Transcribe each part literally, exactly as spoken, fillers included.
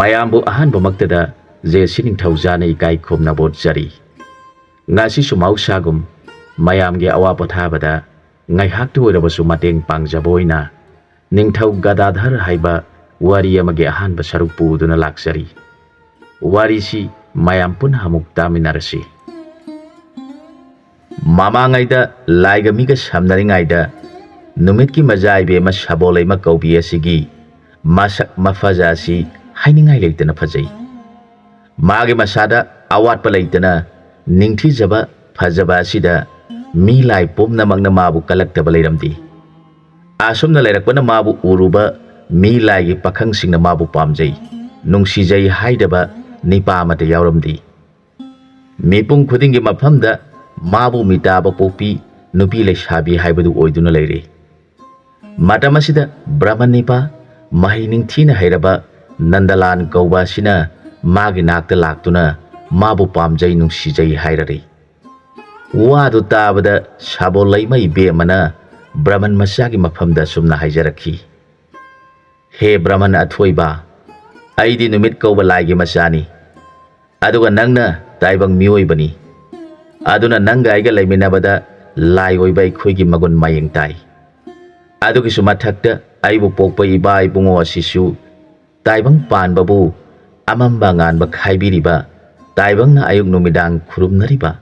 ꯃꯌꯥꯝꯕꯨ ꯑꯍꯥꯟꯕꯃꯛꯇꯗ ꯖꯦ ꯁꯤ ꯅꯤꯡꯊꯧꯖꯥꯅ ꯏꯀꯥꯏ ꯈꯨꯝꯅꯕ ꯎꯠꯆꯔꯤ꯫ ꯉꯁꯤꯁꯨ ꯃꯍꯧꯁꯥꯒꯨꯝ ꯃꯌꯥꯝꯒꯤ ꯑꯋꯥ ꯄꯣꯊꯥꯕꯗ ꯉꯥꯏꯍꯥꯛꯇ ꯑꯣꯏꯔꯕꯁꯨ ꯃꯇꯦꯡ ꯄꯥꯡꯖꯕ ꯑꯣꯏꯅ ꯅꯤꯡꯊꯧ ꯒꯗꯥꯙꯔ ꯍꯥꯏꯕ ꯋꯥꯔꯤ ꯑꯃꯒꯤ ꯑꯍꯥꯟꯕ ꯁꯔꯨꯛ ꯄꯨꯗꯨꯅ ꯂꯥꯛꯆꯔꯤ꯫ ꯋꯥꯔꯤꯁꯤ ꯃꯌꯥꯝ ꯄꯨꯟꯅ ꯑꯃꯨꯛ ꯇꯥꯃꯤꯟꯅꯔꯁꯤ꯫ ꯃꯃꯥꯡꯉꯩꯗ ꯂꯥꯏꯒ ꯃꯤꯒ ꯁꯝꯅꯔꯤꯉꯩꯗ ꯅꯨꯃꯤꯠꯀꯤ ꯃꯖꯥ ꯏꯕꯦꯝꯃ ꯁꯥꯕꯣꯜ ꯑꯃ ꯀꯧꯕꯤ ꯑꯁꯤꯒꯤ ꯃꯁꯛ ꯃꯐꯖ ꯑꯁꯤ ꯍꯥꯏꯅꯤꯡꯉꯥꯏ ꯂꯩꯇꯅ ꯐꯖꯩ꯫ ꯃꯥꯒꯤ ꯃꯁꯥꯗ ꯑꯋꯥꯠꯄ ꯂꯩꯇꯅ ꯅꯤꯡꯊꯤꯖꯕ ꯐꯖꯕ ꯑꯁꯤꯗ ꯃꯤ ꯂꯥꯏ ꯄꯨꯝꯅꯃꯛꯅ ꯃꯥꯕꯨ ꯀꯜꯂꯛꯇꯕ ꯂꯩꯔꯝꯗꯦ꯫ ꯑꯁꯨꯝꯅ ꯂꯩꯔꯛꯄꯅ ꯃꯥꯕꯨ ꯎꯔꯨꯕ ꯃꯤ ꯂꯥꯏꯒꯤ ꯄꯥꯈꯪꯁꯤꯡꯅ ꯃꯥꯕꯨ ꯄꯥꯝꯖꯩ, ꯅꯨꯡꯁꯤꯖꯩ ꯍꯥꯏꯗꯕ ꯅꯤꯄꯥ ꯑꯃꯠꯇ ꯌꯥꯎꯔꯝꯗꯦ꯫ ꯃꯤꯄꯨꯝ ꯈꯨꯗꯤꯡꯒꯤ ꯃꯐꯝꯗ ꯃꯥꯕꯨ ꯃꯤꯇꯥꯕ ꯄꯣꯛꯄꯤ ꯅꯨꯄꯤ ꯂꯩꯁꯥꯕꯤ ꯍꯥꯏꯕꯗꯨ ꯑꯣꯏꯗꯨꯅ ꯂꯩꯔꯦ꯫ ꯃꯇꯝ ꯑꯁꯤꯗ ꯕ꯭ꯔꯍꯃꯟ ꯅꯤꯄꯥ ꯃꯍꯩ ꯅꯤꯡꯊꯤꯅ ꯍꯩꯔꯕ ꯅꯟꯗꯂꯥꯟ ꯀꯧꯕ ꯑꯁꯤꯅ ꯃꯥꯒꯤ ꯅꯥꯛꯇ ꯂꯥꯛꯇꯨꯅ ꯃꯥꯕꯨ ꯄꯥꯝꯖꯩ ꯅꯨꯡꯁꯤꯖꯩ ꯍꯥꯏꯔꯔꯤ꯫ ꯋꯥꯗꯨ ꯇꯥꯕꯗ ꯁꯥꯕꯣꯜ ꯂꯩꯃ ꯏꯕꯦꯝꯃꯅ ꯕ꯭ꯔꯍꯃꯟ ꯃꯆꯥꯒꯤ ꯃꯐꯝꯗ ꯑꯁꯨꯝꯅ ꯍꯥꯏꯖꯔꯛꯈꯤ, "ꯍꯦ ꯕ꯭ꯔꯍꯃꯟ ꯑꯊꯣꯏꯕ, ꯑꯩꯗꯤ ꯅꯨꯃꯤꯠ ꯀꯧꯕ ꯂꯥꯏꯒꯤ ꯃꯆꯥꯅꯤ꯫ ꯑꯗꯨꯒ ꯅꯪꯅ ꯇꯥꯏꯕꯪ ꯃꯤꯑꯣꯏꯕꯅꯤ꯫ ꯑꯗꯨꯅ ꯅꯪꯒ ꯑꯩꯒ ꯂꯩꯃꯤꯟꯅꯕꯗ ꯂꯥꯏ ꯑꯣꯏꯕ ꯑꯩꯈꯣꯏꯒꯤ ꯃꯒꯨꯟ ꯃꯌꯦꯡ ꯇꯥꯏ꯫ ꯑꯗꯨꯒꯤꯁꯨ ꯃꯊꯛꯇ ꯑꯩꯕꯨ ꯄꯣꯛꯄ ꯏꯄꯥ ꯏꯕꯨꯡꯉꯣ ꯑꯁꯤꯁꯨ ꯇꯥꯏꯕꯪ ꯄꯥꯟꯕꯕꯨ ꯑꯃꯝꯕ ꯑꯉꯥꯟꯕ ꯈꯥꯏꯕꯤꯔꯤꯕ, ꯇꯥꯏꯕꯪꯅ ꯑꯌꯨꯛ ꯅꯨꯃꯤꯗꯥꯡ ꯈꯨꯔꯨꯝꯅꯔꯤꯕ,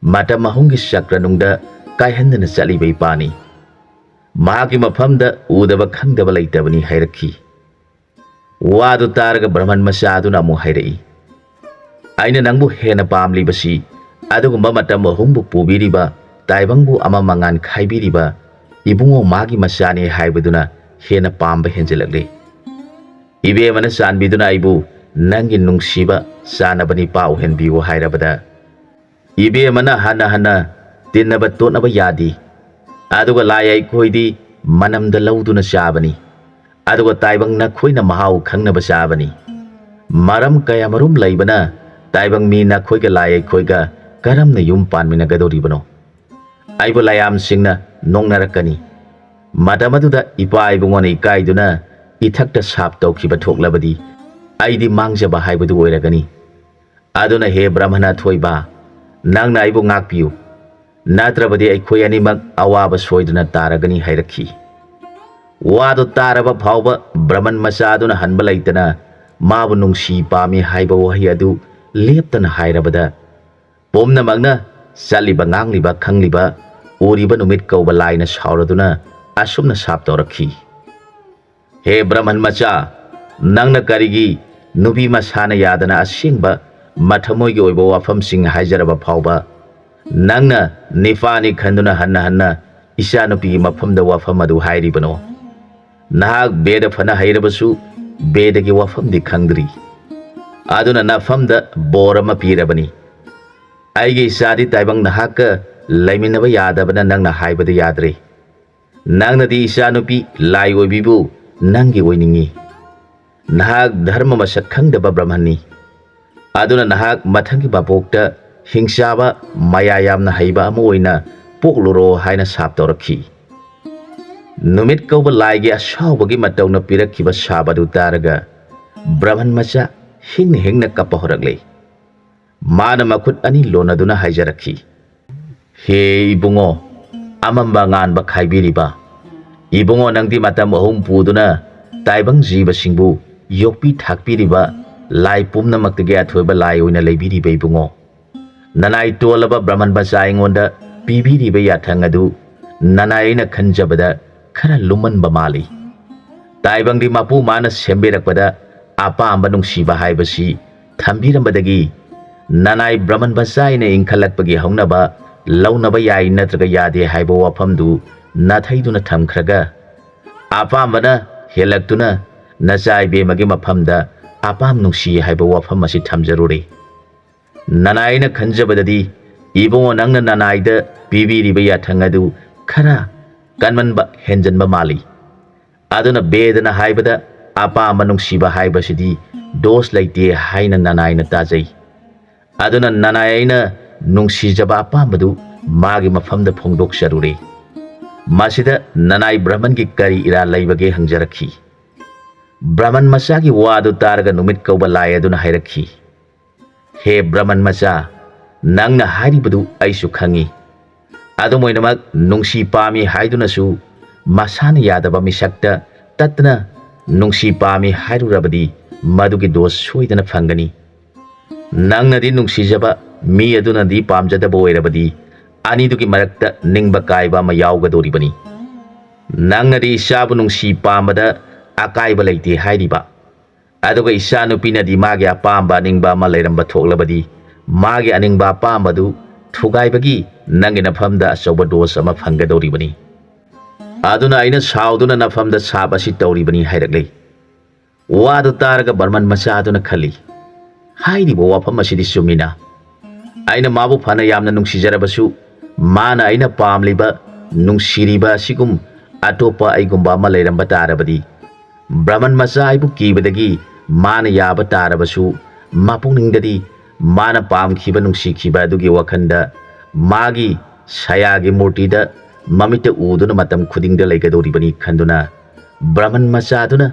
ꯃꯇꯝ ꯑꯍꯨꯝꯒꯤ ꯆꯀ꯭ꯔꯅꯨꯡꯗ ꯀꯥꯏꯍꯟꯗꯅ ꯆꯠꯂꯤꯕ ꯏꯄꯥꯅꯤ꯫ ꯃꯍꯥꯛꯀꯤ ꯃꯐꯝꯗ ꯎꯗꯕ ꯈꯪꯗꯕ ꯂꯩꯇꯕꯅꯤ" ꯍꯥꯏꯔꯛꯈꯤ꯫ ꯋꯥꯗꯨ ꯇꯥꯔꯒ ꯕ꯭ꯔꯍꯃꯟ ꯃꯆꯥ ꯑꯗꯨꯅ ꯑꯃꯨꯛ ꯍꯥꯏꯔꯛꯏ, "ꯑꯩꯅ ꯅꯪꯕꯨ ꯍꯦꯟꯅ ꯄꯥꯝꯂꯤꯕꯁꯤ ꯑꯗꯨꯒꯨꯝꯕ ꯃꯇꯝ ꯑꯍꯨꯝꯕꯨ ꯄꯨꯕꯤꯔꯤꯕ, ꯇꯥꯏꯕꯪꯕꯨ ꯑꯃꯝ ꯑꯉꯥꯟ ꯈꯥꯏꯕꯤꯔꯤꯕ ꯏꯕꯨꯡꯉꯣ ꯃꯥꯒꯤ ꯃꯆꯥꯅꯤ ꯍꯥꯏꯕꯗꯨꯅ ꯍꯦꯟꯅ ꯄꯥꯝꯕ ꯍꯦꯟꯖꯤꯜꯂꯛꯂꯤ꯫ ꯏꯕꯦꯝꯃꯅ ꯆꯥꯟꯕꯤꯗꯨꯅ ꯑꯩꯕꯨ ꯅꯪꯒꯤ ꯅꯨꯡꯁꯤꯕ ꯆꯥꯅꯕ ꯅꯤꯄꯥ ꯑꯣꯏꯍꯟꯕꯤꯌꯨ" ꯍꯥꯏꯔꯕꯗ, ꯏꯕꯦꯝꯃꯅ ꯍꯟꯅ ꯍꯟꯅ ꯇꯤꯟꯅꯕ ꯇꯣꯠꯅꯕ ꯌꯥꯗꯦ꯫ ꯑꯗꯨꯒ ꯂꯥꯏ ꯑꯩꯈꯣꯏꯗꯤ ꯃꯅꯝꯗ ꯂꯧꯗꯨꯅ ꯆꯥꯕꯅꯤ꯫ ꯑꯗꯨꯒ ꯇꯥꯏꯕꯪ ꯅꯈꯣꯏꯅ ꯃꯍꯥꯎ ꯈꯪꯅꯕ ꯆꯥꯕꯅꯤ꯫ ꯃꯔꯝ ꯀꯌꯥꯃꯔꯨꯝ ꯂꯩꯕꯅ ꯇꯥꯏꯕꯪ ꯃꯤ ꯅꯈꯣꯏꯒ ꯂꯥꯏ ꯑꯩꯈꯣꯏꯒ ꯀꯔꯝꯅ ꯌꯨꯝ ꯄꯥꯟꯃꯤꯟꯅꯒꯗꯧꯔꯤꯕꯅꯣ? ꯑꯩꯕꯨ ꯂꯥꯏꯌꯥꯝꯁꯤꯡꯅ ꯅꯣꯛꯅꯔꯛꯀꯅꯤ꯫ ꯃꯇꯝ ꯑꯗꯨꯗ ꯏꯄꯥ ꯏꯕꯨꯡꯉꯣꯅ ꯏꯀꯥꯏꯗꯨꯅ ꯏꯊꯛꯇ ꯁꯥꯞ ꯇꯧꯈꯤꯕ ꯊꯣꯛꯂꯕꯗꯤ ꯑꯩꯗꯤ ꯃꯥꯡꯖꯕ ꯍꯥꯏꯕꯗꯨ ꯑꯣꯏꯔꯒꯅꯤ꯫ ꯑꯗꯨꯅ ꯍꯦ ꯕ꯭ꯔꯍꯃꯟ ꯑꯊꯣꯏꯕ, ꯅꯪꯅ ꯑꯩꯕꯨ ꯉꯥꯛꯄꯤꯌꯨ, ꯅꯠꯇ꯭ꯔꯕꯗꯤ ꯑꯩꯈꯣꯏ ꯑꯅꯤꯃꯛ ꯑꯋꯥꯕ ꯁꯣꯏꯗꯅ ꯇꯥꯔꯒꯅꯤ ꯍꯥꯏꯔꯛꯈꯤ꯫ ꯋꯥꯗꯨ ꯇꯥꯔꯕ ꯐꯥꯎꯕ ꯕ꯭ꯔꯍꯃꯟ ꯃꯆꯥ ꯑꯗꯨꯅ ꯍꯟꯕ ꯂꯩꯇꯅ ꯃꯥꯕꯨ ꯅꯨꯡꯁꯤ ꯄꯥꯝꯃꯤ ꯍꯥꯏꯕ ꯋꯥꯍꯩ ꯑꯗꯨ ꯂꯦꯞꯇꯅ ꯍꯥꯏꯔꯕꯗ, ꯄꯨꯝꯅꯃꯛꯅ ꯆꯠꯂꯤꯕ, ꯉꯥꯡꯂꯤꯕ, ꯈꯪꯂꯤꯕ, ꯎꯔꯤꯕ ꯅꯨꯃꯤꯠ ꯀꯧꯕ ꯂꯥꯏꯅ ꯁꯥꯎꯔꯗꯨꯅ ꯑꯁꯨꯝꯅ ꯁꯥꯞ ꯇꯧꯔꯛꯈꯤ, "ꯍꯦ ꯕ꯭ꯔꯍꯃꯟ ꯃꯆꯥ, ꯅꯪꯅ ꯀꯔꯤꯒꯤ ꯅꯨꯄꯤ ꯃꯁꯥꯅ ꯌꯥꯗꯅ ꯑꯁꯦꯡꯕ ꯃꯊꯃꯣꯏꯒꯤ ꯑꯣꯏꯕ ꯋꯥꯐꯝꯁꯤꯡ ꯍꯥꯏꯖꯔꯕ ꯐꯥꯎꯕ, ꯅꯪꯅ ꯅꯤꯄꯥꯅꯤ ꯈꯟꯗꯨꯅ ꯍꯟꯅ ꯍꯟꯅ ꯏꯆꯥꯅꯨꯄꯤꯒꯤ ꯃꯐꯝꯗ ꯋꯥꯐꯝ ꯑꯗꯨ ꯍꯥꯏꯔꯤꯕꯅꯣ? ꯅꯍꯥꯛ ꯕꯦꯗ ꯐꯅ ꯍꯩꯔꯕꯁꯨ ꯕꯦꯗꯒꯤ ꯋꯥꯐꯝꯗꯤ ꯈꯪꯗ꯭ꯔꯤ꯫ ꯑꯗꯨꯅ ꯅꯐꯝꯗ ꯕꯣꯔ ꯑꯃ ꯄꯤꯔꯕꯅꯤ꯫ ꯑꯩꯒꯤ ꯏꯆꯥꯗꯤ ꯇꯥꯏꯕꯪ ꯅꯍꯥꯛꯀ ꯂꯩꯃꯤꯟꯅꯕ ꯌꯥꯗꯕꯅ ꯅꯪꯅ ꯍꯥꯏꯕꯗ ꯌꯥꯗ꯭ꯔꯦ꯫ ꯅꯪꯅꯗꯤ ꯏꯆꯥꯅꯨꯄꯤ ꯂꯥꯏ ꯑꯣꯏꯕꯤꯕꯨ ꯅꯪꯒꯤ ꯑꯣꯏꯅꯤꯡꯉꯤ꯫ ꯅꯍꯥꯛ ꯙꯔꯃ ꯃꯁꯛ ꯈꯪꯗꯕ ꯕ꯭ꯔꯍꯃꯟꯅꯤ꯫ ꯑꯗꯨꯅ ꯅꯍꯥꯛ ꯃꯊꯪꯒꯤ ꯃꯄꯣꯛꯇ ꯍꯤꯡꯆꯥꯕ, ꯃꯌꯥ ꯌꯥꯝꯅ ꯍꯩꯕ ꯑꯃ ꯑꯣꯏꯅ ꯄꯣꯛꯂꯨꯔꯣ" ꯍꯥꯏꯅ ꯁꯥꯞ ꯇꯧꯔꯛꯈꯤ꯫ ꯅꯨꯃꯤꯠ ꯀꯧꯕ ꯂꯥꯏꯒꯤ ꯑꯁꯥꯎꯕꯒꯤ ꯃꯇꯧꯅ ꯄꯤꯔꯛꯈꯤꯕ ꯁꯥꯞ ꯑꯗꯨ ꯇꯥꯔꯒ ꯕ꯭ꯔꯍꯃꯟ ꯃꯆꯥ ꯍꯤꯡꯅ ꯍꯤꯡꯅ ꯀꯞꯄ ꯍꯧꯔꯛꯂꯦ꯫ ꯃꯥꯅ ꯃꯈꯨꯠ ꯑꯅꯤ ꯂꯣꯟꯅꯗꯨꯅ ꯍꯥꯏꯖꯔꯛꯈꯤ, "ꯍꯦ ꯏꯕꯨꯡꯉꯣ, ꯑꯃꯝꯕ ꯑꯉꯥꯟꯕ ꯈꯥꯏꯕꯤꯔꯤꯕ ꯏꯕꯨꯡꯉꯣ, ꯅꯪꯗꯤ ꯃꯇꯝ ꯑꯍꯨꯝ ꯄꯨꯗꯨꯅ ꯇꯥꯏꯕꯪ ꯖꯤꯕꯁꯤꯡꯕꯨ ꯌꯣꯛꯄꯤ ꯊꯥꯛꯄꯤꯔꯤꯕ, ꯂꯥꯏ ꯄꯨꯝꯅꯃꯛꯇꯒꯤ ꯑꯊꯣꯏꯕ ꯂꯥꯏ ꯑꯣꯏꯅ ꯂꯩꯕꯤꯔꯤꯕ ꯏꯕꯨꯡꯉꯣ, ꯅꯅꯥꯏ ꯇꯣꯜꯂꯕ ꯕ꯭ꯔꯍꯃꯟ ꯃꯆꯥ ꯑꯩꯉꯣꯟꯗ ꯄꯤꯕꯤꯔꯤꯕ ꯌꯥꯊꯪ ꯑꯗꯨ ꯅꯅꯥꯏ ꯑꯩꯅ ꯈꯟꯖꯕꯗ ꯈꯔ ꯂꯨꯝꯃꯟꯕ ꯃꯥꯜꯂꯤ꯫ ꯇꯥꯏꯕꯪꯗꯤ ꯃꯄꯨ ꯃꯥꯅ ꯁꯦꯝꯕꯤꯔꯛꯄꯗ ꯑꯄꯥꯝꯕ ꯅꯨꯡꯁꯤꯕ ꯍꯥꯏꯕꯁꯤ ꯊꯝꯕꯤꯔꯝꯕꯗꯒꯤ ꯅꯅꯥꯏ ꯕ꯭ꯔꯍꯃꯟ ꯃꯆꯥ ꯑꯩꯅ ꯏꯟꯈꯠꯂꯛꯄꯒꯤ ꯍꯧꯅꯕ ꯂꯧꯅꯕ ꯌꯥꯏ ꯅꯠꯇ꯭ꯔꯒ ꯌꯥꯗꯦ ꯍꯥꯏꯕ ꯋꯥꯐꯝꯗꯨ ꯅꯥꯊꯩꯗꯨꯅ ꯊꯝꯈ꯭ꯔꯒ, ꯑꯄꯥꯝꯕꯅ ꯍꯦꯜꯂꯛꯇꯨꯅ ꯅꯆꯥ ꯏꯕꯦꯝꯃꯒꯤ ꯃꯐꯝꯗ ꯑꯄꯥꯝ ꯅꯨꯡꯁꯤ ꯍꯥꯏꯕ ꯋꯥꯐꯝ ꯑꯁꯤ ꯊꯝꯖꯔꯨꯔꯦ꯫ ꯅꯅꯥꯏꯅ ꯈꯟꯖꯕꯗꯗꯤ ꯏꯕꯨꯡꯉꯣ, ꯅꯪꯅ ꯅꯅꯥꯏꯗ ꯄꯤꯕꯤꯔꯤꯕ ꯌꯥꯊꯪ ꯑꯗꯨ ꯈꯔ ꯀꯟꯃꯟꯕ, ꯍꯦꯟꯖꯟꯕ ꯃꯥꯜꯂꯤ꯫ ꯑꯗꯨꯅ ꯕꯦꯗꯅ ꯍꯥꯏꯕꯗ ꯑꯄꯥꯝꯕ ꯅꯨꯡꯁꯤꯕ ꯍꯥꯏꯕꯁꯤꯗꯤ ꯗꯣꯁ ꯂꯩꯇꯦ ꯍꯥꯏꯅ ꯅꯅꯥꯏꯅ ꯇꯥꯖꯩ꯫ ꯑꯗꯨꯅ ꯅꯅꯥꯏ ꯑꯩꯅ ꯅꯨꯡꯁꯤꯖꯕ ꯑꯄꯥꯝꯕꯗꯨ ꯃꯥꯒꯤ ꯃꯐꯝꯗ ꯐꯣꯡꯗꯣꯛꯆꯔꯨꯔꯦ꯫ ꯃꯁꯤꯗ ꯅꯅꯥꯏ ꯕ꯭ꯔꯍꯃꯟꯒꯤ ꯀꯔꯤ ꯏꯔꯥꯜ ꯂꯩꯕꯒꯦ?" ꯍꯪꯖꯔꯛꯈꯤ꯫ ꯕ꯭ꯔꯍꯃꯟ ꯃꯆꯥꯒꯤ ꯋꯥꯗꯨ ꯇꯥꯔꯒ ꯅꯨꯃꯤꯠ ꯀꯧꯕ ꯂꯥꯏ ꯑꯗꯨꯅ ꯍꯥꯏꯔꯛꯈꯤ, "ꯍꯦ ꯕ꯭ꯔꯍꯃꯟ ꯃꯆꯥ, ꯅꯪꯅ ꯍꯥꯏꯔꯤꯕꯗꯨ ꯑꯩꯁꯨ ꯈꯪꯏ꯫ ꯑꯗꯨꯝ ꯑꯣꯏꯅꯃꯛ, ꯅꯨꯡꯁꯤ ꯄꯥꯝꯃꯤ ꯍꯥꯏꯗꯨꯅꯁꯨ ꯃꯁꯥꯅ ꯌꯥꯗꯕ ꯃꯤꯁꯛꯇ ꯇꯠꯇꯅ ꯅꯨꯡꯁꯤ ꯄꯥꯝꯃꯤ ꯍꯥꯏꯔꯨꯔꯕꯗꯤ ꯃꯗꯨꯒꯤ ꯗꯣꯁ ꯁꯣꯏꯗꯅ ꯐꯪꯒꯅꯤ꯫ ꯅꯪꯅꯗꯤ ꯅꯨꯡꯁꯤꯖꯕ, ꯃꯤ ꯑꯗꯨꯅꯗꯤ ꯄꯥꯝꯖꯗꯕ ꯑꯣꯏꯔꯕꯗꯤ ꯑꯅꯤꯗꯨꯒꯤ ꯃꯔꯛꯇ ꯅꯤꯡꯕ ꯀꯥꯏꯕ ꯑꯃ ꯌꯥꯎꯒꯗꯧꯔꯤꯕꯅꯤ꯫ ꯅꯪꯅꯗꯤ ꯏꯆꯥꯕꯨ ꯅꯨꯡꯁꯤ ꯄꯥꯝꯕꯗ ꯑꯀꯥꯏꯕ ꯂꯩꯇꯦ ꯍꯥꯏꯔꯤꯕ, ꯑꯗꯨꯒ ꯏꯆꯥꯅꯨꯄꯤꯅꯗꯤ ꯃꯥꯒꯤ ꯑꯄꯥꯝꯕ ꯑꯅꯤꯡꯕ ꯑꯃ ꯂꯩꯔꯝꯕ ꯊꯣꯛꯂꯕꯗꯤ ꯃꯥꯒꯤ ꯑꯅꯤꯡꯕ ꯑꯄꯥꯝꯕꯗꯨ ꯊꯨꯒꯥꯏꯕꯒꯤ ꯅꯪꯒꯤ ꯅꯐꯝꯗ ꯑꯆꯧꯕ ꯗꯣꯁ ꯑꯃ ꯐꯪꯒꯗꯧꯔꯤꯕꯅꯤ꯫ ꯑꯗꯨꯅ ꯑꯩꯅ ꯁꯥꯎꯗꯨꯅ ꯅꯐꯝꯗ ꯁꯥꯞ ꯑꯁꯤ ꯇꯧꯔꯤꯕꯅꯤ" ꯍꯥꯏꯔꯛꯂꯦ꯫ ꯋꯥꯗꯨ ꯇꯥꯔꯒ ꯕ꯭ꯔꯍꯃꯟ ꯃꯆꯥ ꯑꯗꯨꯅ ꯈꯜꯂꯤ, "ꯍꯥꯏꯔꯤꯕ ꯋꯥꯐꯝ ꯑꯁꯤꯗꯤ ꯆꯨꯝꯃꯤꯅ꯫ ꯑꯩꯅ ꯃꯥꯕꯨ ꯐꯅ ꯌꯥꯝꯅ ꯅꯨꯡꯁꯤꯖꯔꯕꯁꯨ, ꯃꯥꯅ ꯑꯩꯅ ꯄꯥꯝꯂꯤꯕ, ꯅꯨꯡꯁꯤꯔꯤꯕ ꯑꯁꯤꯒꯨꯝ ꯑꯇꯣꯞꯄ ꯑꯩꯒꯨꯝꯕ ꯑꯃ ꯂꯩꯔꯝꯕ ꯇꯥꯔꯕꯗꯤ, ꯕ꯭ꯔꯍꯃꯟ ꯃꯆꯥ ꯑꯩꯕꯨ ꯀꯤꯕꯗꯒꯤ ꯃꯥꯅ ꯌꯥꯕ ꯇꯥꯔꯕꯁꯨ, ꯃꯄꯨꯛꯅꯤꯡꯗꯗꯤ ꯃꯥꯅ ꯄꯥꯝꯈꯤꯕ, ꯅꯨꯡꯁꯤꯈꯤꯕ ꯑꯗꯨꯒꯤ ꯋꯥꯈꯜꯗ ꯃꯥꯒꯤ ꯁꯌꯥꯒꯤ ꯃꯨꯔꯇꯤꯗ ꯃꯃꯤꯠꯇ ꯎꯗꯨꯅ ꯃꯇꯝ ꯈꯨꯗꯤꯡꯗ ꯂꯩꯒꯗꯧꯔꯤꯕꯅꯤ" ꯈꯟꯗꯨꯅ, ꯕ꯭ꯔꯍꯃꯟ ꯃꯆꯥꯗꯨꯅ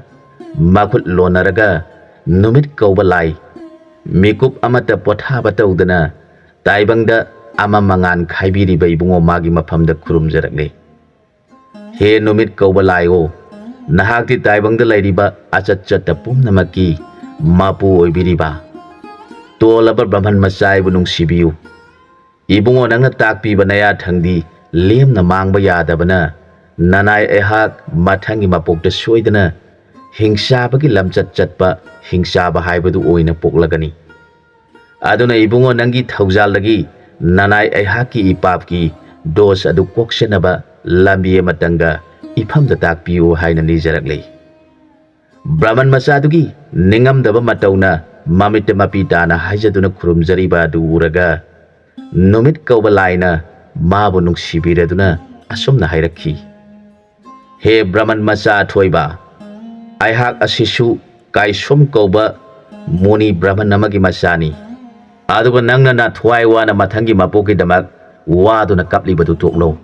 ꯃꯈꯨꯠ ꯂꯣꯟꯅꯔꯒ ꯅꯨꯃꯤꯠ ꯀꯧꯕ ꯂꯥꯏ, ꯃꯤꯀꯨꯞ ꯑꯃꯠꯇ ꯄꯣꯊꯥꯕ ꯇꯧꯗꯅ ꯇꯥꯏꯕꯪꯗ ꯑꯃ ꯃꯉꯥꯟ ꯈꯥꯏꯕꯤꯔꯤꯕ ꯏꯕꯨꯡꯉꯣ ꯃꯥꯒꯤ ꯃꯐꯝꯗ ꯈꯨꯔꯨꯝꯖꯔꯛꯂꯦ꯫ "ꯍꯦ ꯅꯨꯃꯤꯠ ꯀꯧꯕ ꯂꯥꯏꯑꯣ, ꯅꯍꯥꯛꯇꯤ ꯇꯥꯏꯕꯪꯗ ꯂꯩꯔꯤꯕ ꯑꯆꯠ ꯆꯠꯇ ꯄꯨꯝꯅꯃꯛꯀꯤ ꯃꯄꯨ ꯑꯣꯏꯕꯤꯔꯤꯕ ꯇꯣꯜꯂꯕ ꯕ꯭ꯔꯍꯃꯟ ꯃꯆꯥ ꯑꯩꯕꯨ ꯅꯨꯡꯁꯤꯕꯤꯌꯨ꯫ ꯏꯕꯨꯡꯉꯣ, ꯅꯪꯅ ꯇꯥꯛꯄꯤꯕ ꯅꯌꯥꯊꯪꯗꯤ ꯂꯦꯝꯅ ꯃꯥꯡꯕ ꯌꯥꯗꯕꯅ, ꯅꯅꯥꯏ ꯑꯩꯍꯥꯛ ꯃꯊꯪꯒꯤ ꯃꯄꯣꯛꯇ ꯁꯣꯏꯗꯅ ꯍꯤꯡꯆꯥꯕꯒꯤ ꯂꯝꯆꯠ ꯆꯠꯄ ꯍꯤꯡꯆꯥꯕ ꯍꯥꯏꯕꯗꯨ ꯑꯣꯏꯅ ꯄꯣꯛꯂꯒꯅꯤ꯫ ꯑꯗꯨꯅ ꯏꯕꯨꯡꯉꯣ, ꯅꯪꯒꯤ ꯊꯧꯖꯥꯜꯗꯒꯤ ꯅꯅꯥꯏ ꯑꯩꯍꯥꯛꯀꯤ ꯏꯄꯥꯞꯀꯤ ꯗꯣꯁ ꯑꯗꯨ ꯀꯣꯛꯆꯅꯕ ꯂꯝꯕꯤ ꯑꯃꯇꯪꯒ ꯏꯐꯝꯗ ꯇꯥꯛꯄꯤꯌꯨ" ꯍꯥꯏꯅ ꯅꯤꯖꯔꯛꯂꯤ꯫ ꯕ꯭ꯔꯍꯃꯟ ꯃꯆꯥꯗꯨꯒꯤ ꯅꯤꯡꯉꯝꯗꯕ ꯃꯇꯧꯅ ꯃꯃꯤꯠꯇ ꯃꯄꯤ ꯇꯥꯅ ꯍꯥꯏꯖꯗꯨꯅ ꯈꯨꯔꯨꯝꯖꯔꯤꯕ ꯑꯗꯨ ꯎꯔꯒ, ꯅꯨꯃꯤꯠ ꯀꯧꯕ ꯂꯥꯏꯅ ꯃꯥꯕꯨ ꯅꯨꯡꯁꯤꯕꯤꯔꯗꯨꯅ ꯑꯁꯨꯝꯅ ꯍꯥꯏꯔꯛꯈꯤ, "ꯍꯦ ꯕ꯭ꯔꯍꯃꯟ ꯃꯆꯥ ꯑꯊꯣꯏꯕ, ꯑꯩꯍꯥꯛ ꯑꯁꯤꯁꯨ ꯀꯥꯏꯁꯣꯝ ꯀꯧꯕ ꯃꯨꯅꯤ ꯕ꯭ꯔꯍꯃꯟ ꯑꯃꯒꯤ ꯃꯆꯥꯅꯤ꯫ ꯑꯗꯨꯒ ꯅꯪꯅ ꯅꯊ꯭ꯋꯥꯏ ꯋꯥꯅ ꯃꯊꯪꯒꯤ ꯃꯄꯣꯛꯀꯤꯗꯃꯛ ꯋꯥꯗꯨꯅ ꯀꯞꯂꯤꯕꯗꯨ ꯇꯣꯛꯂꯣ꯫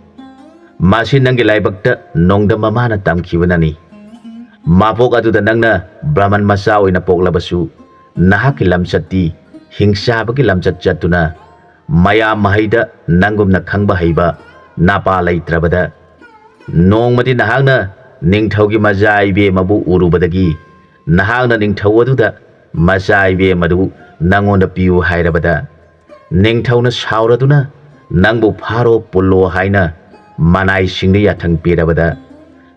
ꯃꯁꯤ ꯅꯪꯒꯤ ꯂꯥꯏꯕꯛꯇ ꯅꯣꯡꯗꯝ ꯃꯃꯥꯅ ꯇꯝꯈꯤꯕꯅꯅꯤ꯫ ꯃꯄꯣꯛ ꯑꯗꯨꯗ ꯅꯪꯅ ꯕ꯭ꯔꯍꯃꯟ ꯃꯆꯥ ꯑꯣꯏꯅ ꯄꯣꯛꯂꯕꯁꯨ, ꯅꯍꯥꯛꯀꯤ ꯂꯝꯆꯠꯇꯤ ꯍꯤꯡꯆꯥꯕꯒꯤ ꯂꯝꯆꯠ ꯆꯠꯇꯨꯅ, ꯃꯌꯥꯝ ꯃꯍꯩꯗ ꯅꯪꯒꯨꯝꯅ ꯈꯪꯕ ꯍꯩꯕ ꯅꯄꯥ ꯂꯩꯇ꯭ꯔꯕꯗ, ꯅꯣꯡꯃꯗꯤ ꯅꯍꯥꯛꯅ ꯅꯤꯡꯊꯧꯒꯤ ꯃꯆꯥ ꯏꯕꯦꯝꯃꯕꯨ ꯎꯔꯨꯕꯗꯒꯤ, ꯅꯍꯥꯛꯅ ꯅꯤꯡꯊꯧ ꯑꯗꯨꯗ ꯃꯆꯥ ꯏꯕꯦꯝꯃꯗꯨ ꯅꯪꯉꯣꯟꯗ ꯄꯤꯌꯨ ꯍꯥꯏꯔꯕꯗ, ꯅꯤꯡꯊꯧꯅ ꯁꯥꯎꯔꯗꯨꯅ ꯅꯪꯕꯨ ꯐꯥꯔꯣ ꯄꯨꯜꯂꯣ ꯍꯥꯏꯅ ꯃꯅꯥꯏꯁꯤꯡꯗ ꯌꯥꯊꯪ ꯄꯤꯔꯕꯗ,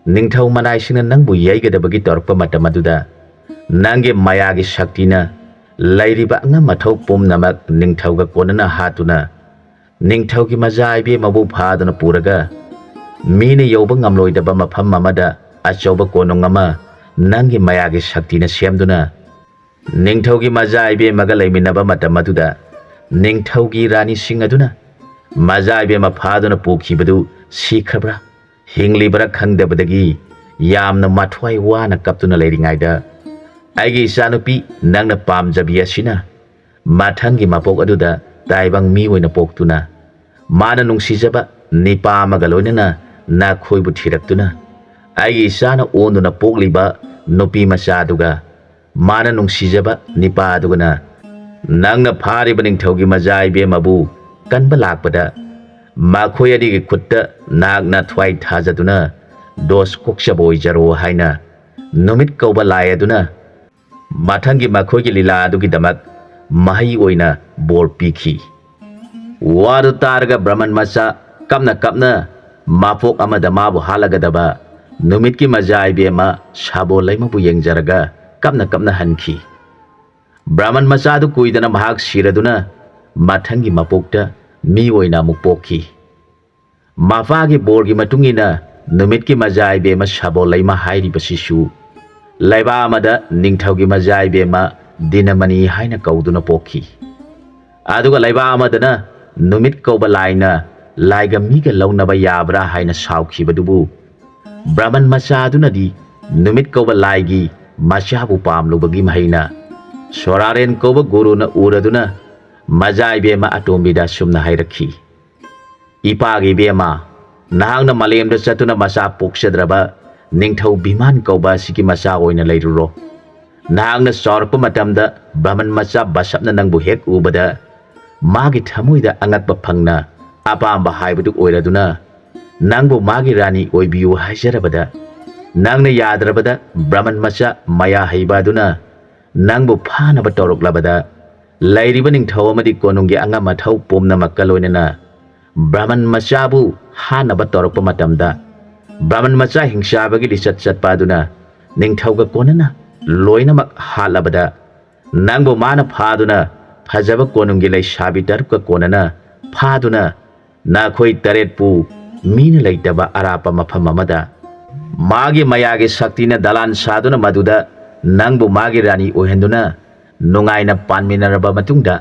ꯅꯤꯡꯊꯧ ꯃꯅꯥꯏꯁꯤꯡꯅ ꯅꯪꯕꯨ ꯌꯩꯒꯗꯕꯒꯤ ꯇꯧꯔꯛꯄ ꯃꯇꯝ ꯑꯗꯨꯗ, ꯅꯪꯒꯤ ꯃꯌꯥꯒꯤ ꯁꯛꯇꯤꯅ ꯂꯩꯔꯤꯕ ꯑꯉꯝ ꯑꯊꯧ ꯄꯨꯝꯅꯃꯛ ꯅꯤꯡꯊꯧꯒ ꯀꯣꯟꯅꯅ ꯍꯥꯠꯇꯨꯅ, ꯅꯤꯡꯊꯧꯒꯤ ꯃꯆꯥ ꯏꯕꯦꯝꯃꯕꯨ ꯐꯥꯗꯨꯅ ꯄꯨꯔꯒ, ꯃꯤꯅ ꯌꯧꯕ ꯉꯝꯂꯣꯏꯗꯕ ꯃꯐꯝ ꯑꯃꯗ ꯑꯆꯧꯕ ꯀꯣꯅꯨꯡ ꯑꯃ ꯅꯪꯒꯤ ꯃꯌꯥꯒꯤ ꯁꯛꯇꯤꯅ ꯁꯦꯝꯗꯨꯅ, ꯅꯤꯡꯊꯧꯒꯤ ꯃꯆꯥ ꯏꯕꯦꯝꯃꯒ ꯂꯩꯃꯤꯟꯅꯕ ꯃꯇꯝ ꯑꯗꯨꯗ, ꯅꯤꯡꯊꯧꯒꯤ ꯔꯥꯅꯤꯁꯤꯡ ꯑꯗꯨꯅ ꯃꯆꯥ ꯏꯕꯦꯝꯃ ꯐꯥꯗꯨꯅ ꯄꯨꯈꯤꯕꯗꯨ ꯁꯤꯈ꯭ꯔꯕ꯭ꯔꯥ, ꯍꯤꯡꯂꯤꯕ꯭ꯔꯥ ꯈꯪꯗꯕꯗꯒꯤ ꯌꯥꯝꯅ ꯃꯊ꯭ꯋꯥꯏ ꯋꯥꯅ ꯀꯞꯇꯨꯅ ꯂꯩꯔꯤꯉꯩꯗ, "ꯑꯩꯒꯤ ꯏꯆꯥꯅꯨꯄꯤ, ꯅꯪꯅ ꯄꯥꯝꯖꯕꯤ ꯑꯁꯤꯅ ꯃꯊꯪꯒꯤ ꯃꯄꯣꯛ ꯑꯗꯨꯗ ꯇꯥꯏꯕꯪ ꯃꯤ ꯑꯣꯏꯅ ꯄꯣꯛꯇꯨꯅ, ꯃꯥꯅ ꯅꯨꯡꯁꯤꯖꯕ ꯅꯤꯄꯥ ꯑꯃꯒ ꯂꯣꯏꯅꯅ ꯅꯈꯣꯏꯕꯨ ꯊꯤꯔꯛꯇꯨꯅ, ꯑꯩꯒꯤ ꯏꯆꯥꯅ ꯑꯣꯟꯗꯨꯅ ꯄꯣꯛꯂꯤꯕ ꯅꯨꯄꯤ ꯃꯆꯥꯗꯨꯒ, ꯃꯥꯅ ꯅꯨꯡꯁꯤꯖꯕ ꯅꯤꯄꯥ ꯑꯗꯨꯒꯅ ꯅꯪꯅ ꯐꯥꯔꯤꯕ ꯅꯤꯡꯊꯧꯒꯤ ꯃꯆꯥ ꯏꯕꯦꯝꯃꯕꯨ ꯀꯟꯕ ꯂꯥꯛꯄꯗ, ꯃꯈꯣꯏ ꯑꯅꯤꯒꯤ ꯈꯨꯠꯇ ꯅꯍꯥꯛꯅ ꯊ꯭ꯋꯥꯏ ꯊꯥꯖꯗꯨꯅ ꯗꯣꯁ ꯀꯣꯛꯆꯕ ꯑꯣꯏꯖꯔꯣ" ꯍꯥꯏꯅ ꯅꯨꯃꯤꯠ ꯀꯧꯕ ꯂꯥꯏ ꯑꯗꯨꯅ ꯃꯊꯪꯒꯤ ꯃꯈꯣꯏꯒꯤ ꯂꯤꯂꯥ ꯑꯗꯨꯒꯤꯗꯃꯛ ꯃꯍꯩ ꯑꯣꯏꯅ ꯕꯣꯔ ꯄꯤꯈꯤ꯫ ꯋꯥꯗꯨ ꯇꯥꯔꯒ ꯕ꯭ꯔꯍꯃꯟ ꯃꯆꯥ ꯀꯞꯅ ꯀꯞꯅ ꯃꯄꯣꯛ ꯑꯃꯗ ꯃꯥꯕꯨ ꯍꯥꯠꯂꯒꯗꯕ ꯅꯨꯃꯤꯠꯀꯤ ꯃꯆꯥ ꯏꯕꯦꯝꯃ ꯁꯥꯕꯣꯜ ꯂꯩꯃꯕꯨ ꯌꯦꯡꯖꯔꯒ ꯀꯞꯅ ꯀꯞꯅ ꯍꯟꯈꯤ꯫ ꯕ꯭ꯔꯍꯃꯟ ꯃꯆꯥꯗꯨ ꯀꯨꯏꯗꯅ ꯃꯍꯥꯛ ꯁꯤꯔꯗꯨꯅ ꯃꯊꯪꯒꯤ ꯃꯄꯣꯛꯇ ꯃꯤ ꯑꯣꯏꯅ ꯑꯃꯨꯛ ꯄꯣꯛꯈꯤ꯫ ꯃꯄꯥꯒꯤ ꯕꯣꯔꯒꯤ ꯃꯇꯨꯡ ꯏꯟꯅ ꯅꯨꯃꯤꯠꯀꯤ ꯃꯆꯥ ꯏꯕꯦꯝꯃ ꯁꯥꯕꯣꯜ ꯂꯩꯃ ꯍꯥꯏꯔꯤꯕꯁꯤꯁꯨ ꯂꯩꯕꯥꯛ ꯑꯃꯗ ꯅꯤꯡꯊꯧꯒꯤ ꯃꯆꯥ ꯏꯕꯦꯝꯃ ꯗꯤꯅꯃꯅꯤ ꯍꯥꯏꯅ ꯀꯧꯗꯨꯅ ꯄꯣꯛꯈꯤ꯫ ꯑꯗꯨꯒ ꯂꯩꯕꯥꯛ ꯑꯃꯗꯅ ꯅꯨꯃꯤꯠ ꯀꯧꯕ ꯂꯥꯏꯅ ꯂꯥꯏꯒ ꯃꯤꯒ ꯂꯧꯅꯕ ꯌꯥꯕ꯭ꯔꯥ ꯍꯥꯏꯅ ꯁꯥꯎꯈꯤꯕꯗꯨꯕꯨ, ꯕ꯭ꯔꯍꯃꯟ ꯃꯆꯥ ꯑꯗꯨꯅꯗꯤ ꯅꯨꯃꯤꯠ ꯀꯧꯕ ꯂꯥꯏꯒꯤ ꯃꯆꯥꯕꯨ ꯄꯥꯝꯂꯨꯕꯒꯤ ꯃꯍꯩꯅ ꯁꯣꯔꯥꯔꯦꯟ ꯀꯧꯕ ꯒꯨꯔꯨꯅ ꯎꯔꯗꯨꯅ ꯃꯆꯥ ꯏꯕꯦꯝꯃ ꯑꯇꯣꯝꯕꯤꯗ ꯑꯁꯨꯝꯅ ꯍꯥꯏꯔꯛꯈꯤ, "ꯏꯄꯥꯒꯤ ꯏꯕꯦꯝꯃ, ꯅꯍꯥꯛꯅ ꯃꯥꯂꯦꯝꯗ ꯆꯠꯇꯨꯅ ꯃꯆꯥ ꯄꯣꯛꯆꯗ꯭ꯔꯕ ꯅꯤꯡꯊꯧ ꯚꯤꯃꯥꯟ ꯀꯧꯕ ꯑꯁꯤꯒꯤ ꯃꯆꯥ ꯑꯣꯏꯅ ꯂꯩꯔꯨꯔꯣ꯫ ꯅꯍꯥꯛꯅ ꯆꯥꯎꯔꯛꯄ ꯃꯇꯝꯗ ꯕ꯭ꯔꯍꯃꯟ ꯃꯆꯥ ꯕꯁꯞꯅ ꯅꯪꯕꯨ ꯍꯦꯛ ꯎꯕꯗ ꯃꯥꯒꯤ ꯊꯃꯣꯏꯗ ꯑꯉꯛꯄ ꯐꯪꯅ ꯑꯄꯥꯝꯕ ꯍꯥꯏꯕꯗꯨ ꯑꯣꯏꯔꯗꯨꯅ ꯅꯪꯕꯨ ꯃꯥꯒꯤ ꯔꯥꯅꯤ ꯑꯣꯏꯕꯤꯌꯨ ꯍꯥꯏꯖꯔꯕꯗ, ꯅꯪꯅ ꯌꯥꯗ꯭ꯔꯕꯗ ꯕ꯭ꯔꯍꯃꯟ ꯃꯆꯥ ꯃꯌꯥ ꯍꯩꯕ ꯑꯗꯨꯅ ꯅꯪꯕꯨ ꯐꯥꯅꯕ ꯇꯧꯔꯛꯂꯕꯗ, ꯂꯩꯔꯤꯕ ꯅꯤꯡꯊꯧ ꯑꯃꯗꯤ ꯀꯣꯅꯨꯡꯒꯤ ꯑꯉꯝ ꯑꯊꯧ ꯄꯨꯝꯅꯃꯛꯀ ꯂꯣꯏꯅꯅ ꯕ꯭ꯔꯍꯃꯟ ꯃꯆꯥꯕꯨ ꯍꯥꯠꯅꯕ ꯇꯧꯔꯛꯄ ꯃꯇꯝꯗ, ꯕ꯭ꯔꯍꯃꯟ ꯃꯆꯥ ꯍꯤꯡꯆꯥꯕꯒꯤ ꯂꯤꯆꯠ ꯆꯠꯄ ꯑꯗꯨꯅ ꯅꯤꯡꯊꯧꯒ ꯀꯣꯟꯅꯅ ꯂꯣꯏꯅꯃꯛ ꯍꯥꯠꯂꯕꯗ, ꯅꯪꯕꯨ ꯃꯥꯅ ꯐꯥꯗꯨꯅ ꯐꯖꯕ ꯀꯣꯅꯨꯡꯒꯤ ꯂꯩꯁꯥꯕꯤ ꯇꯔꯨꯛꯀ ꯀꯣꯟꯅꯅ ꯐꯥꯗꯨꯅ ꯅꯈꯣꯏ ꯇꯔꯦꯠꯄꯨ ꯃꯤꯅ ꯂꯩꯇꯕ ꯑꯔꯥꯞꯄ ꯃꯐꯝ ꯑꯃꯗ ꯃꯥꯒꯤ ꯃꯌꯥꯒꯤ ꯁꯛꯇꯤꯅ ꯗꯂꯥꯟ ꯁꯥꯗꯨꯅ ꯃꯗꯨꯗ ꯅꯪꯕꯨ ꯃꯥꯒꯤ ꯔꯥꯅꯤ ꯑꯣꯏꯍꯟꯗꯨꯅ ꯅꯨꯡꯉꯥꯏꯅ ꯄꯥꯟꯃꯤꯟꯅꯔꯕ ꯃꯇꯨꯡꯗ,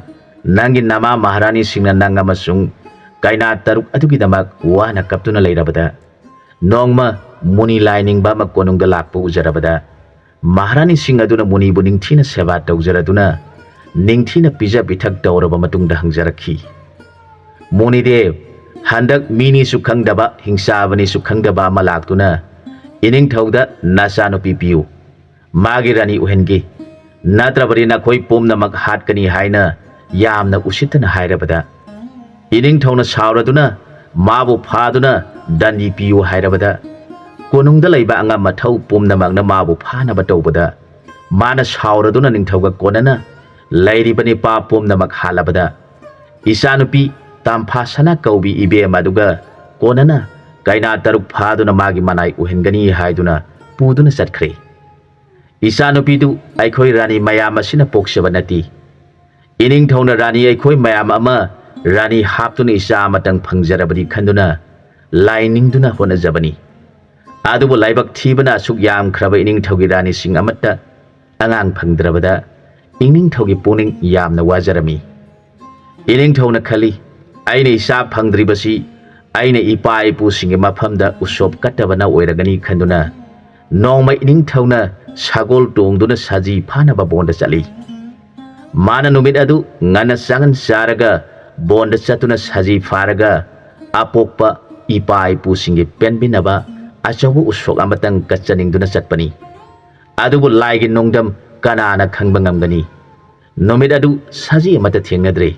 ꯅꯪꯒꯤ ꯅꯃꯥ ꯃꯍꯥꯔꯥꯅꯤꯁꯤꯡꯅ ꯅꯪ ꯑꯃꯁꯨꯡ ꯀꯩꯅꯥ ꯇꯔꯨꯛ ꯑꯗꯨꯒꯤꯗꯃꯛ ꯋꯥꯅ ꯀꯞꯇꯨꯅ ꯂꯩꯔꯕꯗ, ꯅꯣꯡꯃ ꯃꯨꯅꯤ ꯂꯥꯏ ꯅꯤꯡꯕ ꯑꯃ ꯀꯣꯅꯨꯡꯗ ꯂꯥꯛꯄ ꯎꯖꯔꯕꯗ, ꯃꯍꯥꯔꯥꯅꯤꯁꯤꯡ ꯑꯗꯨꯅ ꯃꯨꯅꯤꯕꯨ ꯅꯤꯡꯊꯤꯅ ꯁꯦꯕꯥ ꯇꯧꯖꯔꯗꯨꯅ ꯅꯤꯡꯊꯤꯅ ꯄꯤꯖ ꯄꯤꯊꯛ ꯇꯧꯔꯕ ꯃꯇꯨꯡꯗ ꯍꯪꯖꯔꯛꯈꯤ, "ꯃꯨꯅꯤꯗꯦꯕ, ꯍꯟꯗꯛ ꯃꯤꯅꯤꯁꯨ ꯈꯪꯗꯕ, ꯍꯤꯡꯆꯥꯕꯅꯤꯁꯨ ꯈꯪꯗꯕ ꯑꯃ ꯂꯥꯛꯇꯨꯅ ꯏꯅꯤꯡꯊꯧꯗ ꯅꯆꯥꯅꯨꯄꯤ ꯄꯤꯌꯨ, ꯃꯥꯒꯤ ꯔꯥꯅꯤ ꯑꯣꯏꯍꯟꯒꯦ, ꯅꯠꯇ꯭ꯔꯕꯗꯤ ꯅꯈꯣꯏ ꯄꯨꯝꯅꯃꯛ ꯍꯥꯠꯀꯅꯤ" ꯍꯥꯏꯅ ꯌꯥꯝꯅ ꯎꯁꯤꯠꯇꯅ ꯍꯥꯏꯔꯕꯗ, ꯏꯅꯤꯡꯊꯧꯅ ꯁꯥꯎꯔꯗꯨꯅ ꯃꯥꯕꯨ ꯐꯥꯗꯨꯅ ꯗꯟꯗꯤ ꯄꯤꯌꯨ ꯍꯥꯏꯔꯕꯗ, ꯀꯣꯅꯨꯡꯗ ꯂꯩꯕ ꯑꯉꯝ ꯑꯊꯧ ꯄꯨꯝꯅꯃꯛꯅ ꯃꯥꯕꯨ ꯐꯥꯅꯕ ꯇꯧꯕꯗ, ꯃꯥꯅ ꯁꯥꯎꯔꯗꯨꯅ ꯅꯤꯡꯊꯧꯒ ꯀꯣꯟꯅꯅ ꯂꯩꯔꯤꯕ ꯅꯤꯄꯥ ꯄꯨꯝꯅꯃꯛ ꯍꯥꯠꯂꯕꯗ, ꯏꯆꯥꯅꯨꯄꯤ ꯇꯥꯝꯐꯥꯁꯅꯥ ꯀꯧꯕꯤ ꯏꯕꯦꯝ ꯑꯗꯨꯒ ꯀꯣꯟꯅꯅ ꯀꯩꯅꯥ ꯇꯔꯨꯛ ꯐꯥꯗꯨꯅ ꯃꯥꯒꯤ ꯃꯅꯥꯏ ꯑꯣꯏꯍꯟꯒꯅꯤ ꯍꯥꯏꯗꯨꯅ ꯄꯨꯗꯨꯅ ꯆꯠꯈ꯭ꯔꯦ꯫ ꯏꯆꯥꯅꯨꯄꯤꯗꯨ ꯑꯩꯈꯣꯏ ꯔꯥꯅꯤ ꯃꯌꯥꯝ ꯑꯁꯤꯅ ꯄꯣꯛꯆꯕ ꯅꯠꯇꯦ꯫ ꯏꯅꯤꯡꯊꯧꯅ ꯔꯥꯅꯤ ꯑꯩꯈꯣꯏ ꯃꯌꯥꯝ ꯑꯃ ꯔꯥꯅꯤ ꯍꯥꯞꯇꯨꯅ ꯏꯆꯥ ꯑꯃꯇꯪ ꯐꯪꯖꯔꯕꯗꯤ ꯈꯟꯗꯨꯅ ꯂꯥꯏ ꯅꯤꯡꯗꯨꯅ ꯍꯣꯠꯅꯖꯕꯅꯤ꯫ ꯑꯗꯨꯕꯨ ꯂꯥꯏꯕꯛ ꯊꯤꯕꯅ ꯑꯁꯨꯛ ꯌꯥꯝꯈ꯭ꯔꯕ ꯏꯅꯤꯡꯊꯧꯒꯤ ꯔꯥꯅꯤꯁꯤꯡ ꯑꯃꯠꯇ ꯑꯉꯥꯡ ꯐꯪꯗ꯭ꯔꯕꯗ ꯏꯅꯤꯡꯊꯧꯒꯤ ꯄꯨꯛꯅꯤꯡ ꯌꯥꯝꯅ ꯋꯥꯖꯔꯝꯃꯤ꯫ ꯏꯅꯤꯡꯊꯧꯅ ꯈꯜꯂꯤ, "ꯑꯩꯅ ꯏꯆꯥ ꯐꯪꯗ꯭ꯔꯤꯕꯁꯤ ꯑꯩꯅ ꯏꯄꯥ ꯏꯄꯨꯁꯤꯡꯒꯤ ꯃꯐꯝꯗ ꯎꯁꯣꯞ ꯀꯠꯇꯕꯅ ꯑꯣꯏꯔꯒꯅꯤ" ꯈꯟꯗꯨꯅ ꯅꯣꯡꯃ ꯏꯅꯤꯡꯊꯧꯅ ꯁꯒꯣꯜ ꯇꯣꯡꯗꯨꯅ ꯁꯖꯤ ꯐꯥꯅꯕ ꯕꯣꯟꯗ ꯆꯠꯂꯤ꯫ ꯃꯥꯅ ꯅꯨꯃꯤꯠ ꯑꯗꯨ ꯉꯟꯅ ꯆꯥꯉꯟ ꯆꯥꯔꯒ ꯕꯣꯟꯗ ꯆꯠꯇꯨꯅ ꯁꯖꯤ ꯐꯥꯔꯒ ꯑꯄꯣꯛꯄ ꯏꯄꯥ ꯏꯄꯨꯁꯤꯡꯒꯤ ꯄꯦꯟꯕꯤꯅꯕ ꯑꯆꯧꯕ ꯎꯁꯣꯛ ꯑꯃꯇꯪ ꯀꯠꯆꯅꯤꯡꯗꯨꯅ ꯆꯠꯄꯅꯤ꯫ ꯑꯗꯨꯕꯨ ꯂꯥꯏꯒꯤ ꯅꯣꯡꯗꯝ ꯀꯅꯥꯅ ꯈꯪꯕ ꯉꯝꯒꯅꯤ? ꯅꯨꯃꯤꯠ ꯑꯗꯨ ꯁꯖꯤ ꯑꯃꯠꯇ ꯊꯦꯡꯅꯗ꯭ꯔꯦ꯫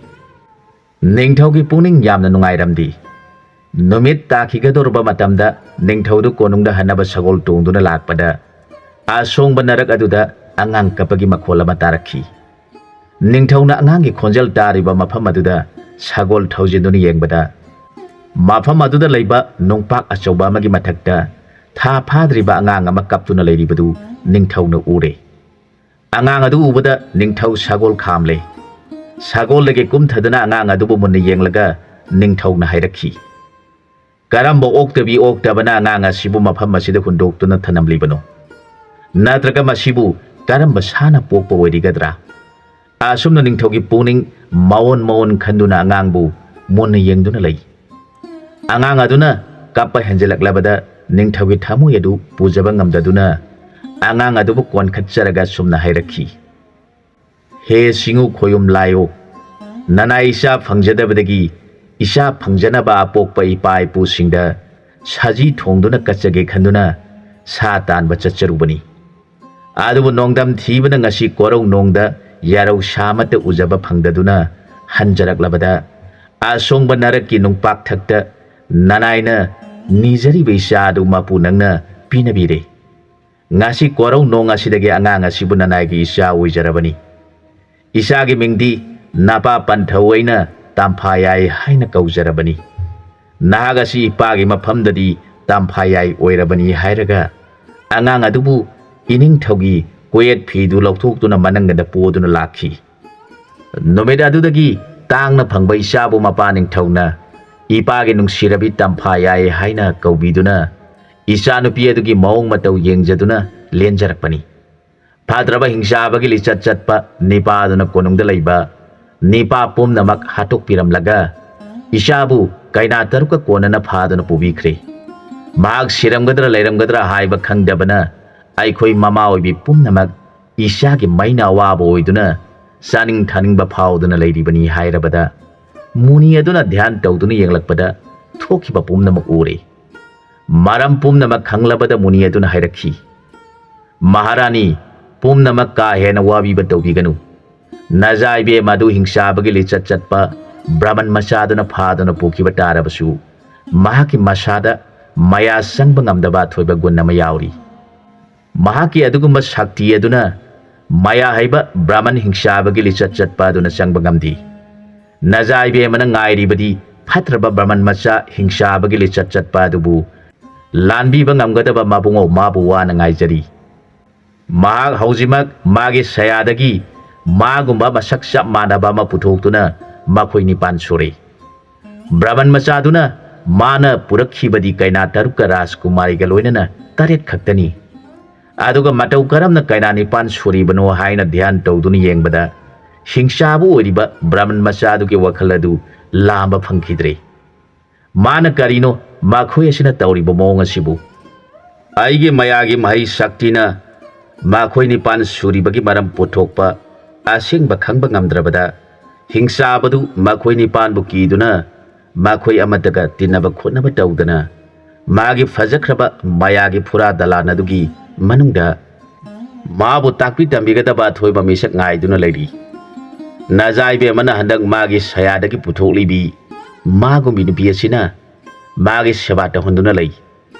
ꯅꯤꯡꯊꯧꯒꯤ ꯄꯨꯛꯅꯤꯡ ꯌꯥꯝꯅ ꯅꯨꯡꯉꯥꯏꯔꯝꯗꯦ꯫ ꯅꯨꯃꯤꯠ ꯇꯥꯈꯤꯒꯗꯧꯔꯕ ꯃꯇꯝꯗ ꯅꯤꯡꯊꯧꯗꯨ ꯀꯣꯅꯨꯡꯗ ꯍꯟꯅꯕ ꯁꯒꯣꯜ ꯇꯣꯡꯗꯨꯅ ꯂꯥꯛꯄꯗ, ꯑꯁꯣꯡꯕ ꯅꯔꯛ ꯑꯗꯨꯗ ꯑꯉꯥꯡ ꯀꯞꯄꯒꯤ ꯃꯈꯣꯜ ꯑꯃ ꯇꯥꯔꯛꯈꯤ꯫ ꯅꯤꯡꯊꯧꯅ ꯑꯉꯥꯡꯒꯤ ꯈꯣꯟꯖꯦꯜ ꯇꯥꯔꯤꯕ ꯃꯐꯝ ꯑꯗꯨꯗ ꯁꯒꯣꯜ ꯊꯧꯖꯤꯟꯗꯨꯅ ꯌꯦꯡꯕꯗ, ꯃꯐꯝ ꯑꯗꯨꯗ ꯂꯩꯕ ꯅꯨꯡꯄꯥꯛ ꯑꯆꯧꯕ ꯑꯃꯒꯤ ꯃꯊꯛꯇ ꯊꯥ ꯐꯥꯗ꯭ꯔꯤꯕ ꯑꯉꯥꯡ ꯑꯃ ꯀꯞꯇꯨꯅ ꯂꯩꯔꯤꯕꯗꯨ ꯅꯤꯡꯊꯧꯅ ꯎꯔꯦ꯫ ꯑꯉꯥꯡ ꯑꯗꯨ ꯎꯕꯗ ꯅꯤꯡꯊꯧ ꯁꯒꯣꯜ ꯈꯥꯝꯂꯦ꯫ ꯁꯒꯣꯜꯗꯒꯤ ꯀꯨꯝꯊꯗꯨꯅ ꯑꯉꯥꯡ ꯑꯗꯨꯕꯨ ꯃꯨꯟꯅ ꯌꯦꯡꯂꯒ ꯅꯤꯡꯊꯧꯅ ꯍꯥꯏꯔꯛꯈꯤ, "ꯀꯔꯝꯕ ꯑꯣꯛꯇꯕꯤ ꯑꯣꯛꯇꯕꯅ ꯑꯉꯥꯡ ꯑꯁꯤꯕꯨ ꯃꯐꯝ ꯑꯁꯤꯗ ꯍꯨꯟꯗꯣꯛꯇꯨꯅ ꯊꯅꯝꯂꯤꯕꯅꯣ? ꯅꯠꯇ꯭ꯔꯒ ꯃꯁꯤꯕꯨ ꯀꯔꯝꯕ ꯁꯥꯅ ꯄꯣꯛꯄ ꯑꯣꯏꯔꯤꯒꯗ꯭ꯔꯥ?" ꯑꯁꯨꯝꯅ ꯅꯤꯡꯊꯧꯒꯤ ꯄꯨꯛꯅꯤꯡ ꯃꯑꯣꯟ ꯃꯑꯣꯟ ꯈꯟꯗꯨꯅ ꯑꯉꯥꯡꯕꯨ ꯃꯨꯟꯅ ꯌꯦꯡꯗꯨꯅ ꯂꯩ꯫ ꯑꯉꯥꯡ ꯑꯗꯨꯅ ꯀꯞꯄ ꯍꯦꯟꯖꯤꯜꯂꯛꯂꯕꯗ ꯅꯤꯡꯊꯧꯒꯤ ꯊꯃꯣꯏ ꯑꯗꯨ ꯄꯨꯖꯕ ꯉꯝꯗꯗꯨꯅ ꯑꯉꯥꯡ ꯑꯗꯨꯕꯨ ꯀꯣꯟꯈꯠꯆꯔꯒ ꯁꯨꯝꯅ ꯍꯥꯏꯔꯛꯈꯤ, "ꯍꯦ ꯁꯤꯡꯉꯨ ꯈꯣꯌꯨꯝ ꯂꯥꯏꯑꯣ, ꯅꯅꯥꯏ ꯏꯆꯥ ꯐꯪꯖꯗꯕꯗꯒꯤ ꯏꯆꯥ ꯐꯪꯖꯅꯕ ꯑꯄꯣꯛꯄ ꯏꯄꯥ ꯏꯄꯨꯁꯤꯡꯗ ꯁꯖꯤ ꯊꯣꯡꯗꯨꯅ ꯀꯠꯆꯒꯦ ꯈꯟꯗꯨꯅ ꯁꯥ ꯇꯥꯟꯕ ꯆꯠꯆꯔꯨꯕꯅꯤ꯫ ꯑꯗꯨꯕꯨ ꯅꯣꯡꯗꯝ ꯊꯤꯕꯅ ꯉꯁꯤ ꯀꯣꯔꯧ ꯅꯣꯡꯗ ꯌꯥꯔꯧ ꯁꯥ ꯑꯃꯠꯇ ꯎꯖꯕ ꯐꯪꯗꯗꯨꯅ ꯍꯟꯖꯔꯛꯂꯕꯗ, ꯑꯁꯣꯡꯕ ꯅꯔꯛꯀꯤ ꯅꯨꯡꯄꯥꯛ ꯊꯛꯇ ꯅꯅꯥꯏꯅ ꯅꯤꯖꯔꯤꯕ ꯏꯆꯥ ꯑꯗꯨ ꯃꯄꯨ ꯅꯪꯅ ꯄꯤꯅꯕꯤꯔꯦ꯫ ꯉꯁꯤ ꯀꯣꯔꯧ ꯅꯣꯡ ꯑꯁꯤꯗꯒꯤ ꯑꯉꯥꯡ ꯑꯁꯤꯕꯨ ꯅꯅꯥꯏꯒꯤ ꯏꯆꯥ ꯑꯣꯏꯖꯔꯕꯅꯤ꯫ ꯏꯆꯥꯒꯤ ꯃꯤꯡꯗꯤ ꯅꯄꯥ ꯄꯟꯊꯧ ꯑꯩꯅ ꯇꯥꯝꯐꯥꯌꯥꯏ ꯍꯥꯏꯅ ꯀꯧꯖꯔꯕꯅꯤ꯫ ꯅꯍꯥꯛ ꯑꯁꯤ ꯏꯄꯥꯒꯤ ꯃꯐꯝꯗꯗꯤ ꯇꯥꯝꯐꯥꯌꯥꯏ ꯑꯣꯏꯔꯕꯅꯤ" ꯍꯥꯏꯔꯒ ꯑꯉꯥꯡ ꯑꯗꯨꯕꯨ ꯏꯅꯤꯡꯊꯧꯒꯤ ꯀꯣꯌꯦꯠ ꯐꯤꯗꯨ ꯂꯧꯊꯣꯛꯇꯨꯅ ꯃꯅꯪꯒꯟꯗ ꯄꯣꯗꯨꯅ ꯂꯥꯛꯈꯤ꯫ ꯅꯨꯃꯤꯠ ꯑꯗꯨꯗꯒꯤ ꯇꯥꯡꯅ ꯐꯪꯕ ꯏꯆꯥꯕꯨ ꯃꯄꯥ ꯅꯤꯡꯊꯧꯅ ꯏꯄꯥꯒꯤ ꯅꯨꯡꯁꯤꯔꯕꯤ ꯇꯝꯐꯥ ꯌꯥꯏ ꯍꯥꯏꯅ ꯀꯧꯕꯤꯗꯨꯅ ꯏꯆꯥꯅꯨꯄꯤ ꯑꯗꯨꯒꯤ ꯃꯑꯣꯡ ꯃꯇꯧ ꯌꯦꯡꯖꯗꯨꯅ ꯂꯦꯟꯖꯔꯛꯄꯅꯤ꯫ ꯐꯠꯇ꯭ꯔꯕ ꯍꯤꯡꯆꯥꯕꯒꯤ ꯂꯤꯆꯠ ꯆꯠꯄ ꯅꯤꯄꯥꯗꯨꯅ ꯀꯣꯅꯨꯡꯗ ꯂꯩꯕ ꯅꯤꯄꯥ ꯄꯨꯝꯅꯃꯛ ꯍꯥꯠꯇꯣꯛꯄꯤꯔꯝꯂꯒ ꯏꯆꯥꯕꯨ ꯀꯩꯅꯥ ꯇꯔꯨꯛꯀ ꯀꯣꯟꯅꯅ ꯐꯥꯗꯨꯅ ꯄꯨꯕꯤꯈ꯭ꯔꯦ꯫ ꯃꯍꯥꯛ ꯁꯤꯔꯝꯒꯗ꯭ꯔꯥ ꯂꯩꯔꯝꯒꯗ꯭ꯔꯥ ꯍꯥꯏꯕ ꯈꯪꯗꯕꯅ ꯑꯩꯈꯣꯏ ꯃꯃꯥ ꯑꯣꯏꯕꯤ ꯄꯨꯝꯅꯃꯛ ꯏꯆꯥꯒꯤ ꯃꯩꯅ ꯑꯋꯥꯕ ꯑꯣꯏꯗꯨꯅ ꯆꯥꯅꯤꯡ ꯊꯛꯅꯤꯡꯕ ꯐꯥꯎꯗꯅ ꯂꯩꯔꯤꯕꯅꯤ ꯍꯥꯏꯔꯕꯗ ꯃꯨꯅꯤ ꯑꯗꯨꯅ ꯙ꯭ꯌꯥꯟ ꯇꯧꯗꯨꯅ ꯌꯦꯡꯂꯛꯄꯗ ꯊꯣꯛꯈꯤꯕ ꯄꯨꯝꯅꯃꯛ ꯎꯔꯦ꯫ ꯃꯔꯝ ꯄꯨꯝꯅꯃꯛ ꯈꯪꯂꯕꯗ ꯃꯨꯅꯤ ꯑꯗꯨꯅ ꯍꯥꯏꯔꯛꯈꯤ, "ꯃꯍꯥꯔꯥꯅꯤ, ꯄꯨꯝꯅꯃꯛ ꯀꯥ ꯍꯦꯟꯅ ꯋꯥꯕꯤꯕ ꯇꯧꯕꯤꯒꯅꯨ꯫ ꯅꯖꯥ ꯏꯕꯦꯝꯃ ꯑꯗꯨ ꯍꯤꯡꯆꯥꯕꯒꯤ ꯂꯤꯆꯠ ꯆꯠꯄ ꯕ꯭ꯔꯥꯍꯃꯟ ꯃꯆꯥꯗꯨꯅ ꯐꯥꯗꯨꯅ ꯄꯨꯈꯤꯕ ꯇꯥꯔꯕꯁꯨ, ꯃꯍꯥꯛꯀꯤ ꯃꯁꯥꯗ ꯃꯌꯥ ꯆꯪꯕ ꯉꯝꯗꯕ ꯑꯊꯣꯏꯕ ꯒꯨꯟ ꯑꯃ ꯌꯥꯎꯔꯤ꯫ ꯃꯍꯥꯛꯀꯤ ꯑꯗꯨꯒꯨꯝꯕ ꯁꯛꯇꯤ ꯑꯗꯨꯅ ꯃꯌꯥ ꯍꯩꯕ ꯕ꯭ꯔꯥꯍꯃꯟ ꯍꯤꯡꯆꯥꯕꯒꯤ ꯂꯤꯆꯠ ꯆꯠꯄ ꯑꯗꯨꯅ ꯆꯪꯕ ꯉꯝꯗꯦ꯫ ꯅꯖꯥ ꯏꯕꯦꯝꯃꯅ ꯉꯥꯏꯔꯤꯕꯗꯤ ꯐꯠꯇ꯭ꯔꯕ ꯕ꯭ꯔꯥꯍꯃꯟ ꯃꯆꯥ ꯍꯤꯡꯆꯥꯕꯒꯤ ꯂꯤꯆꯠ ꯆꯠꯄ ꯑꯗꯨꯕꯨ ꯂꯥꯟꯕꯤꯕ ꯉꯝꯒꯗꯕ ꯃꯕꯨꯡꯉꯧ ꯃꯥꯕꯨ ꯋꯥꯅ ꯉꯥꯏꯖꯔꯤ꯫ ꯃꯍꯥꯛ ꯍꯧꯖꯤꯛꯃꯛ ꯃꯥꯒꯤ ꯁꯌꯥꯗꯒꯤ ꯃꯥꯒꯨꯝꯕ ꯃꯁꯛ ꯆꯞ ꯃꯥꯟꯅꯕ ꯑꯃ ꯄꯨꯊꯣꯛꯇꯨꯅ ꯃꯈꯣꯏ ꯅꯤꯄꯥꯟ ꯁꯨꯔꯦ꯫ ꯕ꯭ꯔꯥꯍꯃꯟ ꯃꯆꯥꯗꯨꯅ ꯃꯥꯅ ꯄꯨꯔꯛꯈꯤꯕꯗꯤ ꯀꯩꯅꯥ ꯇꯔꯨꯛꯀ ꯔꯥꯖꯀꯨꯃꯥꯔꯤꯒ ꯂꯣꯏꯅꯅ ꯇꯔꯦꯠ ꯈꯛꯇꯅꯤ꯫ ꯑꯗꯨꯒ ꯃꯇꯧ ꯀꯔꯝꯅ ꯀꯩꯅꯥ ꯅꯤꯄꯥꯟ ꯁꯨꯔꯤꯕꯅꯣ ꯍꯥꯏꯅ ꯙ꯭ꯌꯥꯟ ꯇꯧꯗꯨꯅ ꯌꯦꯡꯕꯗ, ꯍꯤꯡꯆꯥꯕ ꯑꯣꯏꯔꯤꯕ ꯕ꯭ꯔꯥꯍꯃꯟ ꯃꯆꯥꯗꯨꯒꯤ ꯋꯥꯈꯜ ꯑꯗꯨ ꯂꯥꯝꯕ ꯐꯪꯈꯤꯗ꯭ꯔꯦ꯫ ꯃꯥꯅ ꯀꯔꯤꯅꯣ ꯃꯈꯣꯏ ꯑꯁꯤꯅ ꯇꯧꯔꯤꯕ ꯃꯑꯣꯡ ꯑꯁꯤꯕꯨ? ꯑꯩꯒꯤ ꯃꯌꯥꯒꯤ ꯃꯍꯩ ꯁꯛꯇꯤꯅ ꯃꯈꯣꯏ ꯅꯤꯄꯥꯟ ꯁꯨꯔꯤꯕꯒꯤ ꯃꯔꯝ ꯄꯨꯊꯣꯛꯄ ꯑꯁꯦꯡꯕ ꯈꯪꯕ ꯉꯝꯗ꯭ꯔꯕꯗ, ꯍꯤꯡꯆꯥꯕꯗꯨ ꯃꯈꯣꯏ ꯅꯤꯄꯥꯟꯕꯨ ꯀꯤꯗꯨꯅ ꯃꯈꯣꯏ ꯑꯃꯠꯇꯒ ꯇꯤꯟꯅꯕ ꯈꯣꯠꯅꯕ ꯇꯧꯗꯅ, ꯃꯥꯒꯤ ꯐꯖꯈ꯭ꯔꯕ ꯃꯌꯥꯒꯤ ꯐꯨꯔꯥ ꯗꯂꯥꯟ ꯑꯗꯨꯒꯤ ꯃꯅꯨꯡꯗ ꯃꯥꯕꯨ ꯇꯥꯛꯄꯤ ꯇꯝꯕꯤꯒꯗꯕ ꯑꯊꯣꯏꯕ ꯃꯤꯁꯛ ꯉꯥꯏꯗꯨꯅ ꯂꯩꯔꯤ꯫ ꯅꯖꯥ ꯏꯕꯦꯝꯃꯅ ꯍꯟꯗꯛ ꯃꯥꯒꯤ ꯁꯌꯥꯗꯒꯤ ꯄꯨꯊꯣꯛꯂꯤꯕꯤ ꯃꯥꯒꯨꯝꯕꯤ ꯅꯨꯄꯤ ꯑꯁꯤꯅ ꯃꯥꯒꯤ ꯁꯦꯕꯥ ꯇꯧꯍꯟꯗꯨꯅ ꯂꯩ꯫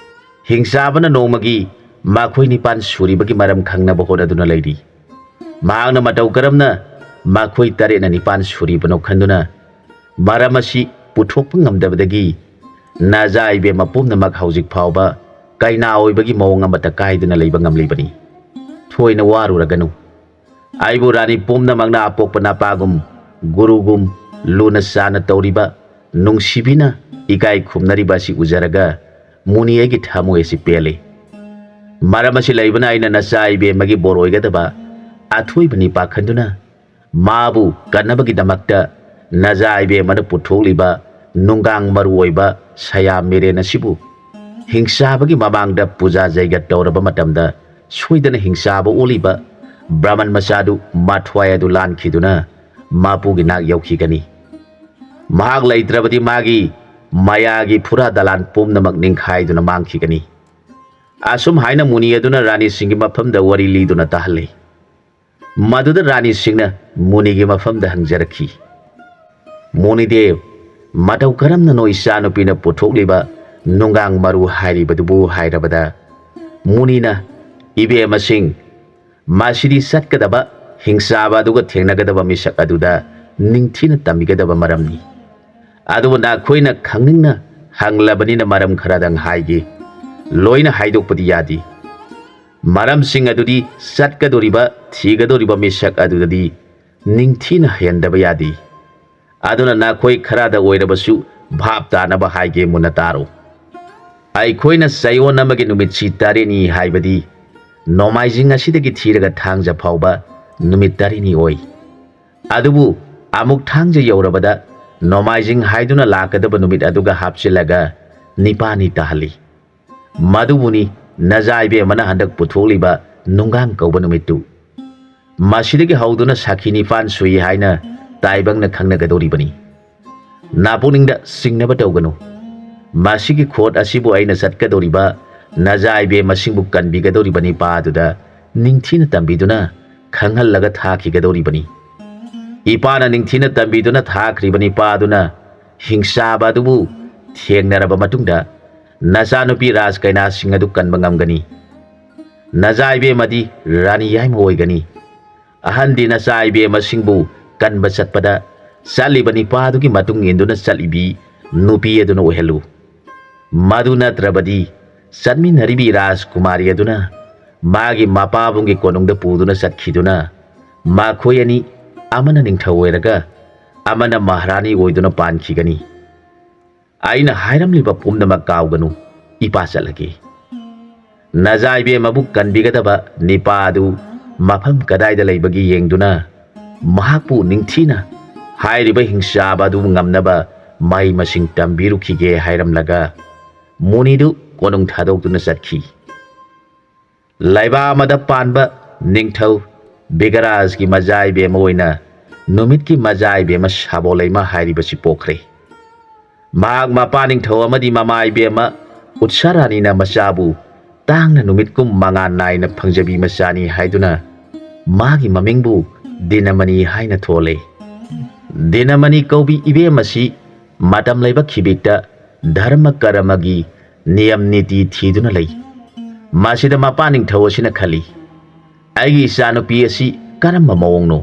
ꯍꯤꯡꯆꯥꯕꯅ ꯅꯣꯡꯃꯒꯤ ꯃꯈꯣꯏ ꯅꯤꯄꯥꯟ ꯁꯨꯔꯤꯕꯒꯤ ꯃꯔꯝ ꯈꯪꯅꯕ ꯍꯣꯠꯅꯗꯨꯅ ꯂꯩꯔꯤ꯫ ꯃꯍꯥꯛꯅ ꯃꯇꯧ ꯀꯔꯝꯅ ꯃꯈꯣꯏ ꯇꯔꯦꯠꯅ ꯅꯤꯄꯥꯟ ꯁꯨꯔꯤꯕꯅꯣ ꯈꯟꯗꯨꯅ ꯃꯔꯝ ꯑꯁꯤ ꯄꯨꯊꯣꯛꯄ ꯉꯝꯗꯕꯗꯒꯤ ꯅꯖꯥ ꯏꯕꯦꯝꯃ ꯄꯨꯝꯅꯃꯛ ꯍꯧꯖꯤꯛ ꯐꯥꯎꯕ ꯀꯩꯅꯥ ꯑꯣꯏꯕꯒꯤ ꯃꯑꯣꯡ ꯑꯃꯠꯇ ꯀꯥꯏꯗꯅ ꯂꯩꯕ ꯉꯝꯂꯤꯕꯅꯤ꯫ ꯊꯣꯏꯅ ꯋꯥꯔꯨꯔꯒꯅꯨ꯫ ꯑꯩꯕꯨ ꯔꯥꯅꯤ ꯄꯨꯝꯅꯃꯛꯅ ꯑꯄꯣꯛꯄ ꯅꯄꯥꯒꯨꯝ, ꯒꯨꯔꯨꯒꯨꯝ ꯂꯨꯅ ꯆꯥꯟꯅ ꯇꯧꯔꯤꯕ, ꯅꯨꯡꯁꯤꯕꯤꯅ ꯏꯀꯥꯏ ꯈꯨꯝꯅꯔꯤꯕ ꯑꯁꯤ ꯎꯖꯔꯒ ꯃꯨꯅꯤ ꯑꯩꯒꯤ ꯊꯃꯣꯏ ꯑꯁꯤ ꯄꯦꯜꯂꯤ꯫ ꯃꯔꯝ ꯑꯁꯤ ꯂꯩꯕꯅ ꯑꯩꯅ ꯅꯆꯥ ꯏꯕꯦꯝꯃꯒꯤ ꯕꯣꯔ ꯑꯣꯏꯒꯗꯕ ꯑꯊꯣꯏꯕ ꯅꯤꯄꯥ ꯈꯟꯗꯨꯅ ꯃꯥꯕꯨ ꯀꯟꯅꯕꯒꯤꯗꯃꯛꯇ ꯅꯖꯥ ꯏꯕꯦꯝꯃꯅ ꯄꯨꯊꯣꯛꯂꯤꯕ ꯅꯨꯡꯒꯥꯡ ꯃꯔꯨ ꯑꯣꯏꯕ ꯁꯌꯥ ꯃꯤꯔꯦꯟ ꯑꯁꯤꯕꯨ ꯍꯤꯡꯆꯥꯕꯒꯤ ꯃꯃꯥꯡꯗ ꯄꯨꯖꯥ ꯖꯩꯒ ꯇꯧꯔꯕ ꯃꯇꯝꯗ ꯁꯣꯏꯗꯅ ꯍꯤꯡꯆꯥꯕ ꯑꯣꯜꯂꯤꯕ ꯕ꯭ꯔꯥꯍꯃꯟ ꯃꯆꯥꯗꯨ ꯃꯊ꯭ꯋꯥꯏ ꯑꯗꯨ ꯂꯥꯟꯈꯤꯗꯨꯅ ꯃꯄꯨꯒꯤ ꯅꯥꯛ ꯌꯧꯈꯤꯒꯅꯤ꯫ ꯃꯍꯥꯛ ꯂꯩꯇ꯭ꯔꯕꯗꯤ ꯃꯥꯒꯤ ꯃꯌꯥꯒꯤ ꯐꯨꯔꯥ ꯗꯂꯥꯟ ꯄꯨꯝꯅꯃꯛ ꯅꯤꯡꯈꯥꯏꯗꯨꯅ ꯃꯥꯡꯈꯤꯒꯅꯤ꯫ ꯑꯁꯨꯝ ꯍꯥꯏꯅ ꯃꯨꯅꯤ ꯑꯗꯨꯅ ꯔꯥꯅꯤꯁꯤꯡꯒꯤ ꯃꯐꯝꯗ ꯋꯥꯔꯤ ꯂꯤꯗꯨꯅ ꯇꯥꯍꯜꯂꯤ꯫ ꯃꯗꯨꯗ ꯔꯥꯅꯤꯁꯤꯡꯅ ꯃꯨꯅꯤꯒꯤ ꯃꯐꯝꯗ ꯍꯪꯖꯔꯛꯈꯤ, "ꯃꯨꯅꯤꯗꯦꯕ, ꯃꯇꯧ ꯀꯔꯝꯅꯅꯣ ꯏꯆꯥꯅꯨꯄꯤꯅ ꯄꯨꯊꯣꯛꯂꯤꯕ ꯅꯨꯡꯒꯥꯡ ꯃꯔꯨ ꯍꯥꯏꯔꯤꯕꯗꯨꯕꯨ?" ꯍꯥꯏꯔꯕꯗ, ꯃꯨꯅꯤꯅ, "ꯏꯕꯦꯝꯃꯁꯤꯡ, ꯃꯁꯤꯗꯤ ꯆꯠꯀꯗꯕ ꯍꯤꯡꯆꯥꯕ ꯑꯗꯨꯒ ꯊꯦꯡꯅꯒꯗꯕ ꯃꯤꯁꯛ ꯑꯗꯨꯗ ꯅꯤꯡꯊꯤꯅ ꯇꯝꯕꯤꯒꯗꯕ ꯃꯔꯝꯅꯤ꯫ ꯑꯗꯨꯕꯨ ꯅꯈꯣꯏꯅ ꯈꯪꯅꯤꯡꯅ ꯍꯪꯂꯕꯅꯤꯅ ꯃꯔꯝ ꯈꯔꯗꯪ ꯍꯥꯏꯒꯦ꯫ ꯂꯣꯏꯅ ꯍꯥꯏꯗꯣꯛꯄꯗꯤ ꯌꯥꯗꯦ꯫ ꯃꯔꯝꯁꯤꯡ ꯑꯗꯨꯗꯤ ꯆꯠꯀꯗꯧꯔꯤꯕ, ꯊꯤꯒꯗꯧꯔꯤꯕ ꯃꯤꯁꯛ ꯑꯗꯨꯗꯗꯤ ꯅꯤꯡꯊꯤꯅ ꯍꯦꯟꯗꯕ ꯌꯥꯗꯦ꯫ ꯑꯗꯨꯅ ꯅꯈꯣꯏ ꯈꯔꯗ ꯑꯣꯏꯔꯕꯁꯨ ꯚꯥꯞ ꯇꯥꯅꯕ ꯍꯥꯏꯒꯦ, ꯃꯨꯟꯅ ꯇꯥꯔꯣ꯫ ꯑꯩꯈꯣꯏꯅ ꯆꯌꯣꯜ ꯑꯃꯒꯤ ꯅꯨꯃꯤꯠꯁꯤ ꯇꯔꯦꯠꯅꯤ ꯍꯥꯏꯕꯗꯤ ꯅꯣꯡꯃꯥꯏꯖꯤꯡ ꯑꯁꯤꯗꯒꯤ ꯊꯤꯔꯒ ꯊꯥꯡꯖ ꯐꯥꯎꯕ ꯅꯨꯃꯤꯠ ꯇꯔꯦꯠꯅꯤ ꯑꯣꯏ꯫ ꯑꯗꯨꯕꯨ ꯑꯃꯨꯛ ꯊꯥꯡꯖ ꯌꯧꯔꯕꯗ ꯅꯣꯡꯃꯥꯏꯖꯤꯡ ꯍꯥꯏꯗꯨꯅ ꯂꯥꯛꯀꯗꯕ ꯅꯨꯃꯤꯠ ꯑꯗꯨꯒ ꯍꯥꯞꯆꯤꯜꯂꯒ ꯅꯤꯄꯥꯜꯅꯤ ꯇꯥꯍꯜꯂꯤ꯫ ꯃꯗꯨꯕꯨꯅꯤ ꯅꯖꯥ ꯏꯕꯦꯝꯃꯅ ꯍꯟꯗꯛ ꯄꯨꯊꯣꯛꯂꯤꯕ ꯅꯨꯡꯒꯥꯡ ꯀꯧꯕ ꯅꯨꯃꯤꯠꯇꯨ꯫ ꯃꯁꯤꯗꯒꯤ ꯍꯧꯗꯨꯅ ꯁꯥꯈꯤ ꯅꯤꯄꯥꯟ ꯁꯨꯏ ꯍꯥꯏꯅ ꯇꯥꯏꯕꯪꯅ ꯈꯪꯅꯒꯗꯧꯔꯤꯕꯅꯤ꯫ ꯅꯥꯄꯨꯛꯅꯤꯡꯗ ꯆꯤꯡꯅꯕ ꯇꯧꯒꯅꯨ꯫ ꯃꯁꯤꯒꯤ ꯈꯣꯠ ꯑꯁꯤꯕꯨ ꯑꯩꯅ ꯆꯠꯀꯗꯧꯔꯤꯕ ꯅꯖꯥ ꯏꯕꯦꯝꯃꯁꯤꯡꯕꯨ ꯀꯟꯕꯤꯒꯗꯧꯔꯤꯕ ꯅꯤꯄꯥ ꯑꯗꯨꯗ ꯅꯤꯡꯊꯤꯅ ꯇꯝꯕꯤꯗꯨꯅ ꯈꯪꯍꯜꯂꯒ ꯊꯥꯈꯤꯒꯗꯧꯔꯤꯕꯅꯤ꯫ ꯏꯄꯥꯅ ꯅꯤꯡꯊꯤꯅ ꯇꯝꯕꯤꯗꯨꯅ ꯊꯥꯈ꯭ꯔꯤꯕ ꯅꯤꯄꯥ ꯑꯗꯨꯅ ꯍꯤꯡꯆꯥꯕ ꯑꯗꯨꯕꯨ ꯊꯦꯡꯅꯔꯕ ꯃꯇꯨꯡꯗ ꯅꯆꯥꯅꯨꯄꯤ ꯔꯥꯖ ꯀꯩꯅꯥꯁꯤꯡ ꯑꯗꯨ ꯀꯟꯕ ꯉꯝꯒꯅꯤ꯫ ꯅꯆꯥ ꯏꯕꯦꯝꯃꯗꯤ ꯔꯥꯅꯤ ꯌꯥꯏꯃ ꯑꯣꯏꯒꯅꯤ꯫ ꯑꯍꯟꯗꯤ ꯅꯆꯥ ꯏꯕꯦꯝꯃꯁꯤꯡꯕꯨ ꯀꯟꯕ ꯆꯠꯄꯗ ꯆꯠꯂꯤꯕ ꯅꯤꯄꯥꯗꯨꯒꯤ ꯃꯇꯨꯡ ꯏꯟꯗꯨꯅ ꯆꯠꯂꯤꯕꯤ ꯅꯨꯄꯤ ꯑꯗꯨꯅ ꯑꯣꯏꯍꯜꯂꯨ꯫ ꯃꯗꯨ ꯅꯠꯇ꯭ꯔꯕꯗꯤ ꯆꯠꯃꯤꯟꯅꯔꯤꯕꯤ ꯔꯥꯖꯀꯨꯃꯥꯔꯤ ꯑꯗꯨꯅ ꯃꯥꯒꯤ ꯃꯄꯥꯕꯨꯡꯒꯤ ꯀꯣꯅꯨꯡꯗ ꯄꯨꯗꯨꯅ ꯆꯠꯈꯤꯗꯨꯅ ꯃꯈꯣꯏ ꯑꯅꯤ ꯑꯃꯅ ꯅꯤꯡꯊꯧ ꯑꯣꯏꯔꯒ ꯑꯃꯅ ꯃꯍꯥꯔꯥꯅꯤ ꯑꯣꯏꯗꯨꯅ ꯄꯥꯟꯈꯤꯒꯅꯤ꯫ ꯑꯩꯅ ꯍꯥꯏꯔꯝꯂꯤꯕ ꯄꯨꯝꯅꯃꯛ ꯀꯥꯎꯒꯅꯨ, ꯏꯄꯥ ꯆꯠꯂꯒꯦ꯫ ꯅꯖꯥ ꯏꯕꯦꯝꯃꯕꯨ ꯀꯟꯕꯤꯒꯗꯕ ꯅꯤꯄꯥ ꯑꯗꯨ ꯃꯐꯝ ꯀꯗꯥꯏꯗ ꯂꯩꯕꯒꯦ ꯌꯦꯡꯗꯨꯅ ꯃꯍꯥꯛꯄꯨ ꯅꯤꯡꯊꯤꯅ ꯍꯥꯏꯔꯤꯕ ꯍꯤꯡꯆꯥꯕ ꯑꯗꯨ ꯉꯝꯅꯕ ꯃꯍꯩ ꯃꯁꯤꯡ ꯇꯝꯕꯤꯔꯨꯈꯤꯒꯦ ꯍꯥꯏꯔꯝꯂꯒ ꯃꯨꯅꯤꯗꯨ ꯀꯣꯅꯨꯡ ꯊꯥꯗꯣꯛꯇꯨꯅ ꯆꯠꯈꯤ꯫ ꯂꯩꯕꯥꯛ ꯑꯃꯗ ꯄꯥꯟꯕ ꯅꯤꯡꯊꯧ ꯕꯤꯒꯔꯥꯖꯒꯤ ꯃꯖꯥ ꯏꯕꯦꯝꯃ ꯑꯣꯏꯅ ꯅꯨꯃꯤꯠꯀꯤ ꯃꯖꯥ ꯏꯕꯦꯝꯃ ꯁꯥꯕꯣꯂꯩꯃ ꯍꯥꯏꯔꯤꯕꯁꯤ ꯄꯣꯛꯈ꯭ꯔꯦ꯫ ꯃꯍꯥꯛ ꯃꯄꯥ ꯅꯤꯡꯊꯧ ꯑꯃꯗꯤ ꯃꯃꯥ ꯏꯕꯦꯝꯃ ꯎꯠꯁꯥ ꯔꯥꯅꯤꯅ ꯃꯆꯥꯕꯨ ꯇꯥꯡꯅ ꯅꯨꯃꯤꯠ ꯀꯨꯟ ꯃꯉꯥ ꯅꯥꯏꯅ ꯐꯪꯖꯕꯤ ꯃꯆꯥꯅꯤ ꯍꯥꯏꯗꯨꯅ ꯃꯥꯒꯤ ꯃꯃꯤꯡꯕꯨ ꯗꯤꯅꯃꯅꯤ ꯍꯥꯏꯅ ꯊꯣꯜꯂꯦ꯫ ꯗꯤꯅꯃꯅꯤ ꯀꯧꯕꯤ ꯏꯕꯦꯝ ꯑꯁꯤ ꯃꯇꯝ ꯂꯩꯕ ꯈꯤꯕꯤꯛꯇ ꯙꯔꯃ ꯀꯔꯃꯒꯤ ꯅꯤꯌꯝ ꯅꯤꯇꯤ ꯊꯤꯗꯨꯅ ꯂꯩ꯫ ꯃꯁꯤꯗ ꯃꯄꯥ ꯅꯤꯡꯊꯧ ꯑꯁꯤꯅ ꯈꯜꯂꯤ, "ꯑꯩꯒꯤ ꯏꯆꯥꯅꯨꯄꯤ ꯑꯁꯤ ꯀꯔꯝꯕ ꯃꯑꯣꯡꯅꯣ?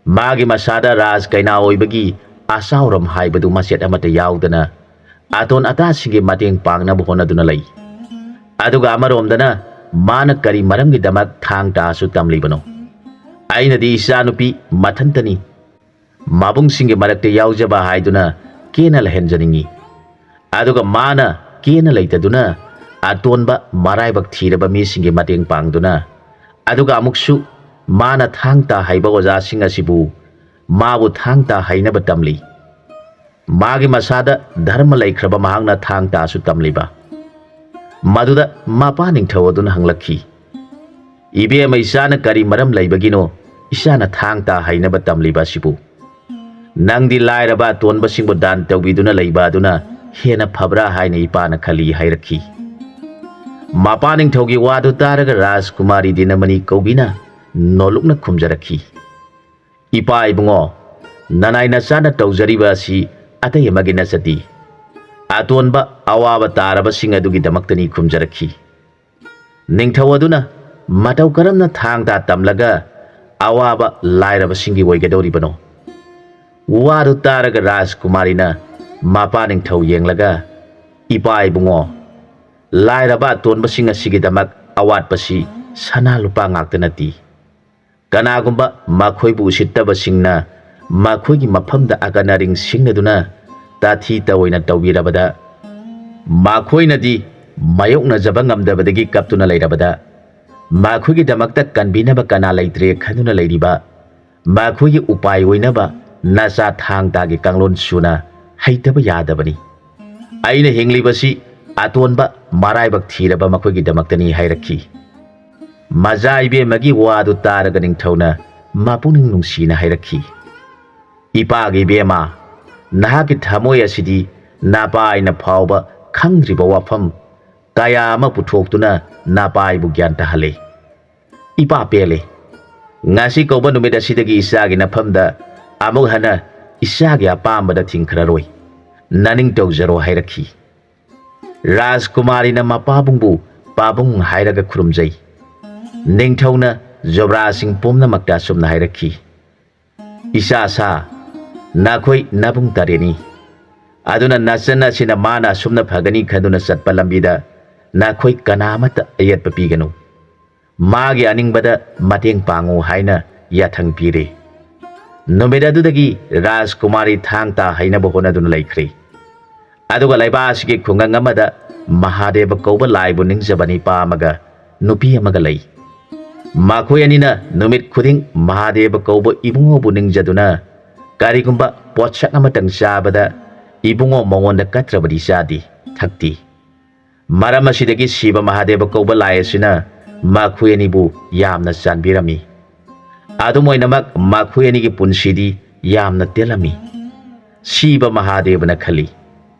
ꯃꯥꯒꯤ ꯃꯁꯥꯗ ꯔꯥꯖ ꯀꯩꯅꯥ ꯑꯣꯏꯕꯒꯤ ꯑꯆꯥꯎꯔꯝ ꯍꯥꯏꯕꯗꯨ ꯃꯆꯦꯠ ꯑꯃꯠꯇ ꯌꯥꯎꯗꯅ ꯑꯇꯣꯟ ꯑꯇꯥꯁꯤꯡꯒꯤ ꯃꯇꯦꯡ ꯄꯥꯡꯅꯕ ꯍꯣꯠꯅꯗꯨꯅ ꯂꯩ꯫ ꯑꯗꯨꯒ ꯑꯃꯔꯣꯝꯗꯅ ꯃꯥꯅ ꯀꯔꯤ ꯃꯔꯝꯒꯤꯗꯃꯛ ꯊꯥꯡ ꯇꯥꯁꯨ ꯇꯝꯂꯤꯕꯅꯣ? ꯑꯩꯅꯗꯤ ꯏꯆꯥꯅꯨꯄꯤ ꯃꯊꯟꯇꯅꯤ, ꯃꯕꯨꯡꯁꯤꯡꯒꯤ ꯃꯔꯛꯇ ꯌꯥꯎꯖꯕ ꯍꯥꯏꯗꯨꯅ ꯀꯦꯅ ꯂꯩꯍꯟꯖꯅꯤꯡꯏ꯫ ꯑꯗꯨꯒ ꯃꯥꯅ ꯀꯦꯅ ꯂꯩꯇꯗꯨꯅ ꯑꯇꯣꯟꯕ ꯃꯔꯥꯏꯕꯛ ꯊꯤꯔꯕ ꯃꯤꯁꯤꯡꯒꯤ ꯃꯇꯦꯡ ꯄꯥꯡꯗꯨꯅ, ꯑꯗꯨꯒ ꯑꯃꯨꯛꯁꯨ ꯃꯥꯅ ꯊꯥꯡ ꯇꯥ ꯍꯩꯕ ꯑꯣꯖꯥꯁꯤꯡ ꯑꯁꯤꯕꯨ ꯃꯥꯕꯨ ꯊꯥꯡ ꯇꯥ ꯍꯩꯅꯕ ꯇꯝꯂꯤ꯫ ꯃꯥꯒꯤ ꯃꯁꯥꯗ ꯙꯔꯃ ꯂꯩꯈ꯭ꯔꯕ ꯃꯍꯥꯛꯅ ꯊꯥꯡ ꯇꯥꯁꯨ ꯇꯝꯂꯤꯕ?" ꯃꯗꯨꯗ ꯃꯄꯥ ꯅꯤꯡꯊꯧ ꯑꯗꯨꯅ ꯍꯪꯂꯛꯈꯤ, "ꯏꯕꯦꯝꯃ, ꯏꯆꯥꯅ ꯀꯔꯤ ꯃꯔꯝ ꯂꯩꯕꯒꯤꯅꯣ ꯏꯆꯥꯅ ꯊꯥꯡ ꯇꯥ ꯍꯩꯅꯕ ꯇꯝꯂꯤꯕ ꯑꯁꯤꯕꯨ? ꯅꯪꯗꯤ ꯂꯥꯏꯔꯕ ꯑꯇꯣꯟꯕꯁꯤꯡꯕꯨ ꯗꯥꯟ ꯇꯧꯕꯤꯗꯨꯅ ꯂꯩꯕ ꯑꯗꯨꯅ ꯍꯦꯟꯅ ꯐꯕ꯭ꯔꯥ ꯍꯥꯏꯅ ꯏꯄꯥꯅ ꯈꯜꯂꯤ" ꯍꯥꯏꯔꯛꯈꯤ꯫ ꯃꯄꯥ ꯅꯤꯡꯊꯧꯒꯤ ꯋꯥꯗꯨ ꯇꯥꯔꯒ ꯔꯥꯖꯀꯨꯃꯥꯔꯤ ꯗꯤꯅꯃꯅꯤ ꯀꯧꯕꯤꯅ ꯅꯣꯂꯨꯛꯅ ꯈꯨꯝꯖꯔꯛꯈꯤ, "ꯏꯄꯥ ꯏꯕꯨꯡꯉꯣ, ꯅꯅꯥꯏ ꯅꯆꯥꯅ ꯇꯧꯖꯔꯤꯕ ꯑꯁꯤ ꯑꯇꯩ ꯑꯃꯒꯤ ꯅꯠꯆꯗꯦ꯫ ꯑꯇꯣꯟꯕ ꯑꯋꯥꯕ ꯇꯥꯔꯕꯁꯤꯡ ꯑꯗꯨꯒꯤꯗꯃꯛꯇꯅꯤ" ꯈꯨꯝꯖꯔꯛꯈꯤ꯫ ꯅꯤꯡꯊꯧ ꯑꯗꯨꯅ ꯃꯇꯧ ꯀꯔꯝꯅ ꯊꯥꯡ ꯇꯥ ꯇꯝꯂꯒ ꯑꯋꯥꯕ ꯂꯥꯏꯔꯕꯁꯤꯡꯒꯤ ꯑꯣꯏꯒꯗꯧꯔꯤꯕꯅꯣ? ꯋꯥꯗꯨ ꯇꯥꯔꯒ ꯔꯥꯖꯀꯨꯃꯥꯔꯤꯅ ꯃꯄꯥ ꯅꯤꯡꯊꯧ ꯌꯦꯡꯂꯒ, "ꯏꯄꯥ ꯏꯕꯨꯡꯉꯣ, ꯂꯥꯏꯔꯕ ꯑꯇꯣꯟꯕꯁꯤꯡ ꯑꯁꯤꯒꯤꯗꯃꯛ ꯑꯋꯥꯠꯄꯁꯤ ꯁꯅꯥ ꯂꯨꯄꯥ ꯉꯥꯛꯇ ꯅꯠꯇꯦ꯫ ꯀꯅꯥꯒꯨꯝꯕ ꯃꯈꯣꯏꯕꯨ ꯎꯁꯤꯠꯇꯕꯁꯤꯡꯅ ꯃꯈꯣꯏꯒꯤ ꯃꯐꯝꯗ ꯑꯀꯟ ꯑꯔꯤꯡ ꯁꯤꯡꯅꯗꯨꯅ ꯇꯥꯊꯤ ꯇꯑꯣꯏꯅ ꯇꯧꯕꯤꯔꯕꯗ, ꯃꯈꯣꯏꯅꯗꯤ ꯃꯥꯌꯣꯛꯅꯖꯕ ꯉꯝꯗꯕꯗꯒꯤ ꯀꯞꯇꯨꯅ ꯂꯩꯔꯕꯗ, ꯃꯈꯣꯏꯒꯤꯗꯃꯛꯇ ꯀꯟꯕꯤꯅꯕ ꯀꯅꯥ ꯂꯩꯇ꯭ꯔꯦ ꯈꯟꯗꯨꯅ ꯂꯩꯔꯤꯕ ꯃꯈꯣꯏꯒꯤ ꯎꯄꯥꯏ ꯑꯣꯏꯅꯕ ꯅꯆꯥ ꯊꯥꯡ ꯇꯥꯒꯤ ꯀꯥꯡꯂꯣꯟ ꯁꯨꯅ ꯍꯩꯇꯕ ꯌꯥꯗꯕꯅꯤ꯫ ꯑꯩꯅ ꯍꯤꯡꯂꯤꯕꯁꯤ ꯑꯇꯣꯟꯕ ꯃꯔꯥꯏꯕꯛ ꯊꯤꯔꯕ ꯃꯈꯣꯏꯒꯤꯗꯃꯛꯇꯅꯤ" ꯍꯥꯏꯔꯛꯈꯤ꯫ ꯃꯆꯥ ꯏꯕꯦꯝꯃꯒꯤ ꯋꯥꯗꯨ ꯇꯥꯔꯒ ꯅꯤꯡꯊꯧꯅ ꯃꯄꯨꯛꯅꯤꯡ ꯅꯨꯡꯁꯤꯅ ꯍꯥꯏꯔꯛꯈꯤ, "ꯏꯄꯥꯒꯤ ꯏꯕꯦꯝꯃ, ꯅꯍꯥꯛꯀꯤ ꯊꯃꯣꯏ ꯑꯁꯤꯗꯤ ꯅꯄꯥꯏꯅ ꯐꯥꯎꯕ ꯈꯪꯗ꯭ꯔꯤꯕ ꯋꯥꯐꯝ ꯀꯌꯥ ꯑꯃ ꯄꯨꯊꯣꯛꯇꯨꯅ ꯅꯄꯥꯏꯕꯨ ꯒ꯭ꯌꯥꯟ ꯇꯥꯍꯜꯂꯤ꯫ ꯏꯄꯥ ꯄꯦꯜꯂꯦ꯫ ꯉꯁꯤ ꯀꯧꯕ ꯅꯨꯃꯤꯠ ꯑꯁꯤꯗꯒꯤ ꯏꯆꯥꯒꯤ ꯅꯐꯝꯗ ꯑꯃꯨꯛ ꯍꯟꯅ ꯏꯆꯥꯒꯤ ꯑꯄꯥꯝꯕꯗ ꯊꯤꯡꯈ꯭ꯔꯔꯣꯏ꯫ ꯅꯅꯤꯡ ꯇꯧꯖꯔꯣ ꯍꯥꯏꯔꯛꯈꯤ꯫ ꯔꯥꯖꯀꯨꯃꯥꯔꯤꯅ ꯃꯄꯥꯕꯨꯡꯕꯨ ꯄꯥꯕꯨꯡ ꯍꯥꯏꯔꯒ ꯈꯨꯔꯨꯝꯖꯩ꯫ ꯅꯤꯡꯊꯧꯅ ꯖꯨꯕ꯭ꯔꯥꯖꯁꯤꯡ ꯄꯨꯝꯅꯃꯛꯇ ꯑꯁꯨꯝꯅ ꯍꯥꯏꯔꯛꯈꯤ, "ꯏꯆꯥ ꯁꯥ, ꯅꯈꯣꯏ ꯅꯕꯨꯡ ꯇꯔꯦꯠꯅꯤ꯫ ꯑꯗꯨꯅ ꯅꯆꯟ ꯑꯁꯤꯅ ꯃꯥꯅ ꯑꯁꯨꯝꯅ ꯐꯒꯅꯤ ꯈꯟꯗꯨꯅ ꯆꯠꯄ ꯂꯝꯕꯤꯗ ꯅꯈꯣꯏ ꯀꯅꯥ ꯑꯃꯠꯇ ꯑꯌꯦꯠꯄ ꯄꯤꯒꯅꯨ꯫ ꯃꯥꯒꯤ ꯑꯅꯤꯡꯕꯗ ꯃꯇꯦꯡ ꯄꯥꯡꯉꯨ" ꯍꯥꯏꯅ ꯌꯥꯊꯪ ꯄꯤꯔꯦ꯫ ꯅꯨꯃꯤꯠ ꯑꯗꯨꯗꯒꯤ ꯔꯥꯖꯀꯨꯃꯥꯔꯤ ꯊꯥꯡ ꯇꯥ ꯍꯩꯅꯕ ꯍꯣꯠꯅꯗꯨꯅ ꯂꯩꯈ꯭ꯔꯦ꯫ ꯑꯗꯨꯒ ꯂꯩꯕꯥꯛ ꯑꯁꯤꯒꯤ ꯈꯨꯡꯒꯪ ꯑꯃꯗ ꯃꯍꯥꯗꯦꯕ ꯀꯧꯕ ꯂꯥꯏꯕꯨ ꯅꯤꯡꯖꯕ ꯅꯤꯄꯥ ꯑꯃꯒ ꯅꯨꯄꯤ ꯑꯃꯒ ꯂꯩ꯫ ꯃꯈꯣꯏ ꯑꯅꯤꯅ ꯅꯨꯃꯤꯠ ꯈꯨꯗꯤꯡ ꯃꯍꯥꯗꯦꯕ ꯀꯧꯕ ꯏꯕꯨꯡꯉꯣꯕꯨ ꯅꯤꯡꯖꯗꯨꯅ ꯀꯔꯤꯒꯨꯝꯕ ꯄꯣꯠꯁꯛ ꯑꯃꯇꯪ ꯆꯥꯕꯗ ꯏꯕꯨꯡꯉꯣ ꯃꯉꯣꯟꯗ ꯀꯠꯇ꯭ꯔꯕꯗꯤ ꯆꯥꯗꯦ, ꯊꯛꯇꯦ꯫ ꯃꯔꯝ ꯑꯁꯤꯗꯒꯤ ꯁꯤꯕ ꯃꯍꯥꯗꯦꯕ ꯀꯧꯕ ꯂꯥꯏ ꯑꯁꯤꯅ ꯃꯈꯣꯏ ꯑꯅꯤꯕꯨ ꯌꯥꯝꯅ ꯆꯥꯟꯕꯤꯔꯝꯃꯤ꯫ ꯑꯗꯨꯝ ꯑꯣꯏꯅꯃꯛ, ꯃꯈꯣꯏ ꯑꯅꯤꯒꯤ ꯄꯨꯟꯁꯤꯗꯤ ꯌꯥꯝꯅ ꯇꯦꯜꯂꯝꯃꯤ꯫ ꯁꯤꯕ ꯃꯍꯥꯗꯦꯕꯅ ꯈꯜꯂꯤ,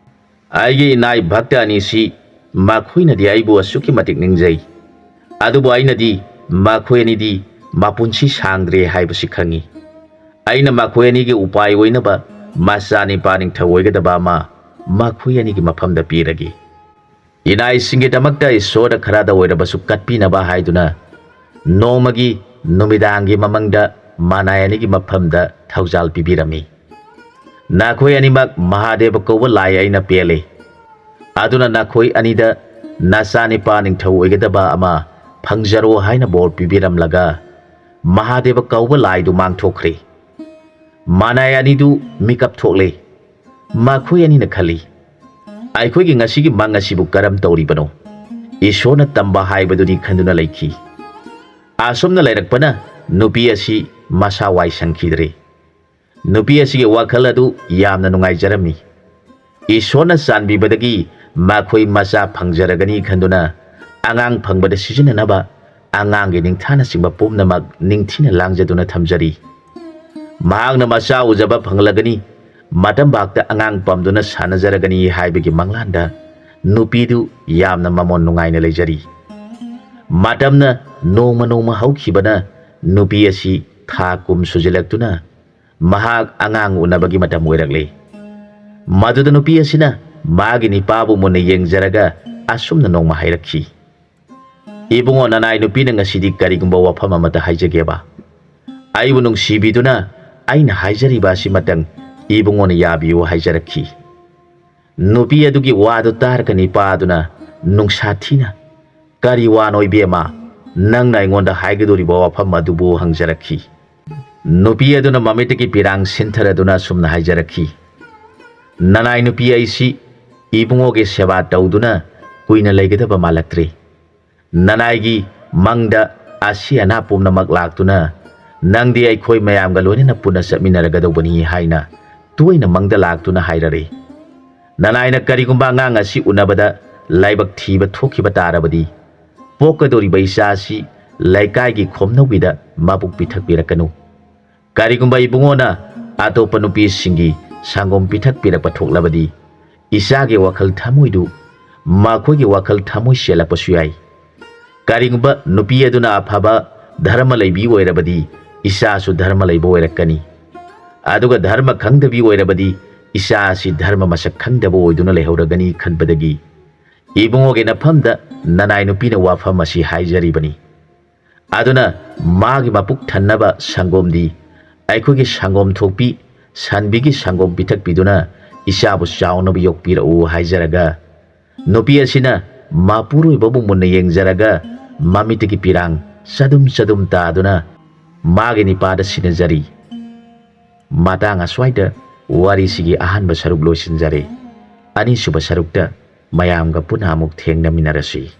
"ꯑꯩꯒꯤ ꯏꯅꯥꯏ ꯚꯛꯇ ꯑꯅꯤꯁꯤ, ꯃꯈꯣꯏꯅꯗꯤ ꯑꯩꯕꯨ ꯑꯁꯨꯛꯀꯤ ꯃꯇꯤꯛ ꯅꯤꯡꯖꯩ, ꯑꯗꯨꯕꯨ ꯑꯩꯅꯗꯤ ꯃꯈꯣꯏ ꯑꯅꯤꯗꯤ ꯃꯄꯨꯟꯁꯤ ꯁꯥꯡꯗ꯭ꯔꯦ ꯍꯥꯏꯕꯁꯤ ꯈꯪꯏ꯫ ꯑꯩꯅ ꯃꯈꯣꯏ ꯑꯅꯤꯒꯤ ꯎꯄꯥꯏ ꯑꯣꯏꯅꯕ ꯃꯆꯥ ꯅꯤꯄꯥ ꯅꯤꯡꯊꯧ ꯑꯣꯏꯒꯗꯕ ꯑꯃ ꯃꯈꯣꯏ ꯑꯅꯤꯒꯤ ꯃꯐꯝꯗ ꯄꯤꯔꯒꯦ꯫ ꯏꯅꯥꯏꯁꯤꯡꯒꯤꯗꯃꯛꯇ ꯏꯁꯣꯔꯅ ꯈꯔꯗ ꯑꯣꯏꯔꯕꯁꯨ ꯀꯠꯄꯤꯅꯕ" ꯍꯥꯏꯗꯨꯅ ꯅꯣꯡꯃꯒꯤ ꯅꯨꯃꯤꯗꯥꯡꯒꯤ ꯃꯃꯪꯗ ꯃꯅꯥꯏ ꯑꯅꯤꯒꯤ ꯃꯐꯝꯗ ꯊꯧꯖꯥꯜ ꯄꯤꯕꯤꯔꯝꯃꯤ꯫ "ꯅꯈꯣꯏ ꯑꯅꯤꯃꯛ ꯃꯍꯥꯗꯦꯕ ꯀꯧꯕ ꯂꯥꯏ ꯑꯩꯅ ꯄꯦꯜꯂꯦ꯫ ꯑꯗꯨꯅ ꯅꯈꯣꯏ ꯑꯅꯤꯗ ꯅꯆꯥ ꯅꯤꯄꯥ ꯅꯤꯡꯊꯧ ꯑꯣꯏꯒꯗꯕ ꯑꯃ ꯐꯪꯖꯔꯣ" ꯍꯥꯏꯅ ꯕꯣꯔ ꯄꯤꯕꯤꯔꯝꯂꯒ ꯃꯍꯥꯗꯦꯕ ꯀꯧꯕ ꯂꯥꯏꯗꯨ ꯃꯥꯡꯊꯣꯛꯈ꯭ꯔꯦ꯫ ꯃꯅꯥꯏ ꯑꯅꯤꯗꯨ ꯃꯤꯀꯞ ꯊꯣꯛꯂꯦ꯫ ꯃꯈꯣꯏ ꯑꯅꯤꯅ ꯈꯜꯂꯤ, "ꯑꯩꯈꯣꯏꯒꯤ ꯉꯁꯤꯒꯤ ꯃꯪ ꯑꯁꯤꯕꯨ ꯀꯔꯝ ꯇꯧꯔꯤꯕꯅꯣ? ꯏꯁꯣꯔꯅ ꯇꯝꯕ ꯍꯥꯏꯕꯗꯨꯅꯤ" ꯈꯟꯗꯨꯅ ꯂꯩꯈꯤ꯫ ꯑꯁꯨꯝꯅ ꯂꯩꯔꯛꯄꯅ ꯅꯨꯄꯤ ꯑꯁꯤ ꯃꯁꯥ ꯋꯥꯏ ꯁꯪꯈꯤꯗ꯭ꯔꯦ꯫ ꯅꯨꯄꯤ ꯑꯁꯤꯒꯤ ꯋꯥꯈꯜ ꯑꯗꯨ ꯌꯥꯝꯅ ꯅꯨꯡꯉꯥꯏꯖꯔꯝꯃꯤ꯫ ꯏꯁꯣꯔꯅ ꯆꯥꯟꯕꯤꯕꯗꯒꯤ ꯃꯈꯣꯏ ꯃꯆꯥ ꯐꯪꯖꯔꯒꯅꯤ ꯈꯟꯗꯨꯅ ꯑꯉꯥꯡ ꯐꯪꯕꯗ ꯁꯤꯖꯤꯟꯅꯅꯕ ꯑꯉꯥꯡꯒꯤ ꯅꯤꯡꯊꯥꯅꯆꯤꯡꯕ ꯄꯨꯝꯅꯃꯛ ꯅꯤꯡꯊꯤꯅ ꯂꯥꯡꯖꯗꯨꯅ ꯊꯝꯖꯔꯤ꯫ ꯃꯍꯥꯛꯅ ꯃꯆꯥ ꯎꯖꯕ ꯐꯪꯂꯒꯅꯤ, ꯃꯇꯝꯕꯥꯛꯇ ꯑꯉꯥꯡ ꯄꯝꯗꯨꯅ ꯁꯥꯟꯅꯖꯔꯒꯅꯤ ꯍꯥꯏꯕꯒꯤ ꯃꯪꯂꯥꯟꯗ ꯅꯨꯄꯤꯗꯨ ꯌꯥꯝꯅ ꯃꯃꯣꯟ ꯅꯨꯡꯉꯥꯏꯅ ꯂꯩꯖꯔꯤ꯫ ꯃꯇꯝꯅ ꯅꯣꯡꯃ ꯅꯣꯡꯃ ꯍꯧꯈꯤꯕꯅ ꯅꯨꯄꯤ ꯑꯁꯤ ꯊꯥ ꯀꯨꯝ ꯁꯨꯖꯤꯜꯂꯛꯇꯨꯅ ꯃꯍꯥꯛ ꯑꯉꯥꯡ ꯎꯅꯕꯒꯤ ꯃꯇꯝ ꯑꯣꯏꯔꯛꯂꯦ꯫ ꯃꯗꯨꯗ ꯅꯨꯄꯤ ꯑꯁꯤꯅ ꯃꯥꯒꯤ ꯅꯤꯄꯥꯕꯨ ꯃꯨꯟꯅ ꯌꯦꯡꯖꯔꯒ ꯑꯁꯨꯝꯅ ꯅꯣꯡꯃ ꯍꯥꯏꯔꯛꯈꯤ, "ꯏꯕꯨꯡꯉꯣ, ꯅꯅꯥꯏ ꯅꯨꯄꯤꯅ ꯉꯁꯤꯗꯤ ꯀꯔꯤꯒꯨꯝꯕ ꯋꯥꯐꯝ ꯑꯃꯇ ꯍꯥꯏꯖꯒꯦꯕ꯫ ꯑꯩꯕꯨ ꯅꯨꯡꯁꯤꯕꯤꯗꯨꯅ ꯑꯩꯅ ꯍꯥꯏꯖꯔꯤꯕ ꯑꯁꯤꯃꯇꯪ ꯏꯕꯨꯡꯉꯣꯅ ꯌꯥꯕꯤꯌꯨ" ꯍꯥꯏꯖꯔꯛꯈꯤ꯫ ꯅꯨꯄꯤ ꯑꯗꯨꯒꯤ ꯋꯥꯗꯨ ꯇꯥꯔꯒ ꯅꯤꯄꯥ ꯑꯗꯨꯅ ꯅꯨꯡꯁꯥ ꯊꯤꯅ, "ꯀꯔꯤ ꯋꯥꯅꯣ ꯏꯕꯦꯝꯃ? ꯅꯪꯅ ꯑꯩꯉꯣꯟꯗ ꯍꯥꯏꯒꯗꯧꯔꯤꯕ ꯋꯥꯐꯝ ꯑꯗꯨꯕꯨ?" ꯍꯪꯖꯔꯛꯈꯤ꯫ ꯅꯨꯄꯤ ꯑꯗꯨꯅ ꯃꯃꯤꯠꯇꯒꯤ ꯄꯤꯔꯥꯡ ꯁꯤꯟꯊꯔꯗꯨꯅ ꯑꯁꯨꯝꯅ ꯍꯥꯏꯖꯔꯛꯈꯤ, "ꯅꯅꯥꯏ ꯅꯨꯄꯤ ꯑꯩꯁꯤ ꯏꯕꯨꯡꯉꯣꯒꯤ ꯁꯦꯕꯥ ꯇꯧꯗꯨꯅ ꯀꯨꯏꯅ ꯂꯩꯒꯗꯕ ꯃꯥꯜꯂꯛꯇ꯭ꯔꯦ꯫ ꯅꯅꯥꯏꯒꯤ ꯃꯪꯗ ꯑꯁꯤ ꯑꯅꯥ ꯄꯨꯝꯅꯃꯛ ꯂꯥꯛꯇꯨꯅ ꯅꯪꯗꯤ ꯑꯩꯈꯣꯏ ꯃꯌꯥꯝꯒ ꯂꯣꯏꯅꯅ ꯄꯨꯟꯅ ꯆꯠꯃꯤꯟꯅꯔꯒꯗꯧꯕꯅꯤ ꯍꯥꯏꯅ ꯇꯣꯏꯅ ꯃꯪꯗ ꯂꯥꯛꯇꯨꯅ ꯍꯥꯏꯔꯔꯦ꯫ ꯅꯅꯥꯏꯅ ꯀꯔꯤꯒꯨꯝꯕ ꯑꯉꯥꯡ ꯑꯁꯤ ꯎꯅꯕꯗ ꯂꯥꯏꯕꯛ ꯊꯤꯕ ꯊꯣꯛꯈꯤꯕ ꯇꯥꯔꯕꯗꯤ ꯄꯣꯛꯀꯗꯧꯔꯤꯕ ꯏꯆꯥ ꯑꯁꯤ ꯂꯩꯀꯥꯏꯒꯤ ꯈꯣꯝꯅꯧꯒꯤꯗ ꯃꯕꯨꯛ ꯄꯤꯊꯛꯄꯤꯔꯛꯀꯅꯨ꯫ ꯀꯔꯤꯒꯨꯝꯕ ꯏꯕꯨꯡꯉꯣꯅ ꯑꯇꯣꯞꯄ ꯅꯨꯄꯤꯁꯤꯡꯒꯤ ꯁꯪꯒꯣꯝ ꯄꯤꯊꯛꯄꯤꯔꯛꯄ ꯊꯣꯛꯂꯕꯗꯤ ꯏꯆꯥꯒꯤ ꯋꯥꯈꯜ ꯊꯃꯣꯏꯗꯨ ꯃꯈꯣꯏꯒꯤ ꯋꯥꯈꯜ ꯊꯃꯣꯏ ꯆꯦꯜꯂꯛꯄꯁꯨ ꯌꯥꯏ꯫ ꯀꯔꯤꯒꯨꯝꯕ ꯅꯨꯄꯤ ꯑꯗꯨꯅ ꯑꯐꯕ ꯙꯔꯃ ꯂꯩꯕꯤ ꯑꯣꯏꯔꯕꯗꯤ ꯏꯆꯥꯁꯨ ꯙꯔꯃ ꯂꯩꯕ ꯑꯣꯏꯔꯛꯀꯅꯤ꯫ ꯑꯗꯨꯒ ꯙꯔꯃ ꯈꯪꯗꯕꯤ ꯑꯣꯏꯔꯕꯗꯤ ꯏꯆꯥ ꯑꯁꯤ ꯙꯔꯃ ꯃꯁꯛ ꯈꯪꯗꯕ ꯑꯣꯏꯗꯨꯅ ꯂꯩꯍꯧꯔꯒꯅꯤ ꯈꯟꯕꯗꯒꯤ ꯏꯕꯨꯡꯉꯣꯒꯤ ꯅꯐꯝꯗ ꯅꯅꯥꯏ ꯅꯨꯄꯤꯅ ꯋꯥꯐꯝ ꯑꯁꯤ ꯍꯥꯏꯖꯔꯤꯕꯅꯤ꯫ ꯑꯗꯨꯅ ꯃꯥꯒꯤ ꯃꯄꯨꯛ ꯊꯟꯅꯕ ꯁꯪꯒꯣꯝꯗꯤ ꯑꯩꯈꯣꯏꯒꯤ ꯁꯪꯒꯣꯝ ꯊꯣꯛꯄꯤ ꯁꯟꯕꯤꯒꯤ ꯁꯪꯒꯣꯝ ꯄꯤꯊꯛꯄꯤꯗꯨꯅ ꯏꯆꯥꯕꯨ ꯆꯥꯎꯅꯕ ꯌꯣꯛꯄꯤꯔꯛꯎ ꯍꯥꯏꯖꯔꯒ ꯅꯨꯄꯤ ꯑꯁꯤꯅ ꯃꯄꯨꯔꯣꯏꯕꯕꯨ ꯃꯨꯟꯅ ꯌꯦꯡꯖꯔꯒ ꯃꯃꯤꯠꯇꯒꯤ ꯄꯤꯔꯥꯡ ꯆꯗꯨꯝ ꯆꯗꯨꯝ ꯇꯥꯗꯨꯅ ꯃꯥꯒꯤ ꯅꯤꯄꯥꯗ ꯁꯤꯟꯅꯖꯔꯤ꯫ ꯃꯇꯥꯡ ꯑꯁ꯭ꯋꯥꯏꯗ ꯋꯥꯔꯤꯁꯤꯒꯤ ꯑꯍꯥꯟꯕ ꯁꯔꯨꯛ ꯂꯣꯏꯁꯤꯟꯖꯔꯦ꯫ ꯑꯅꯤꯁꯨꯕ ꯁꯔꯨꯛꯇ ꯃꯌꯥꯝꯒ ꯄꯨꯟꯅ ꯑꯃꯨꯛ ꯊꯦꯡꯅꯃꯤꯟꯅꯔꯁꯤ꯫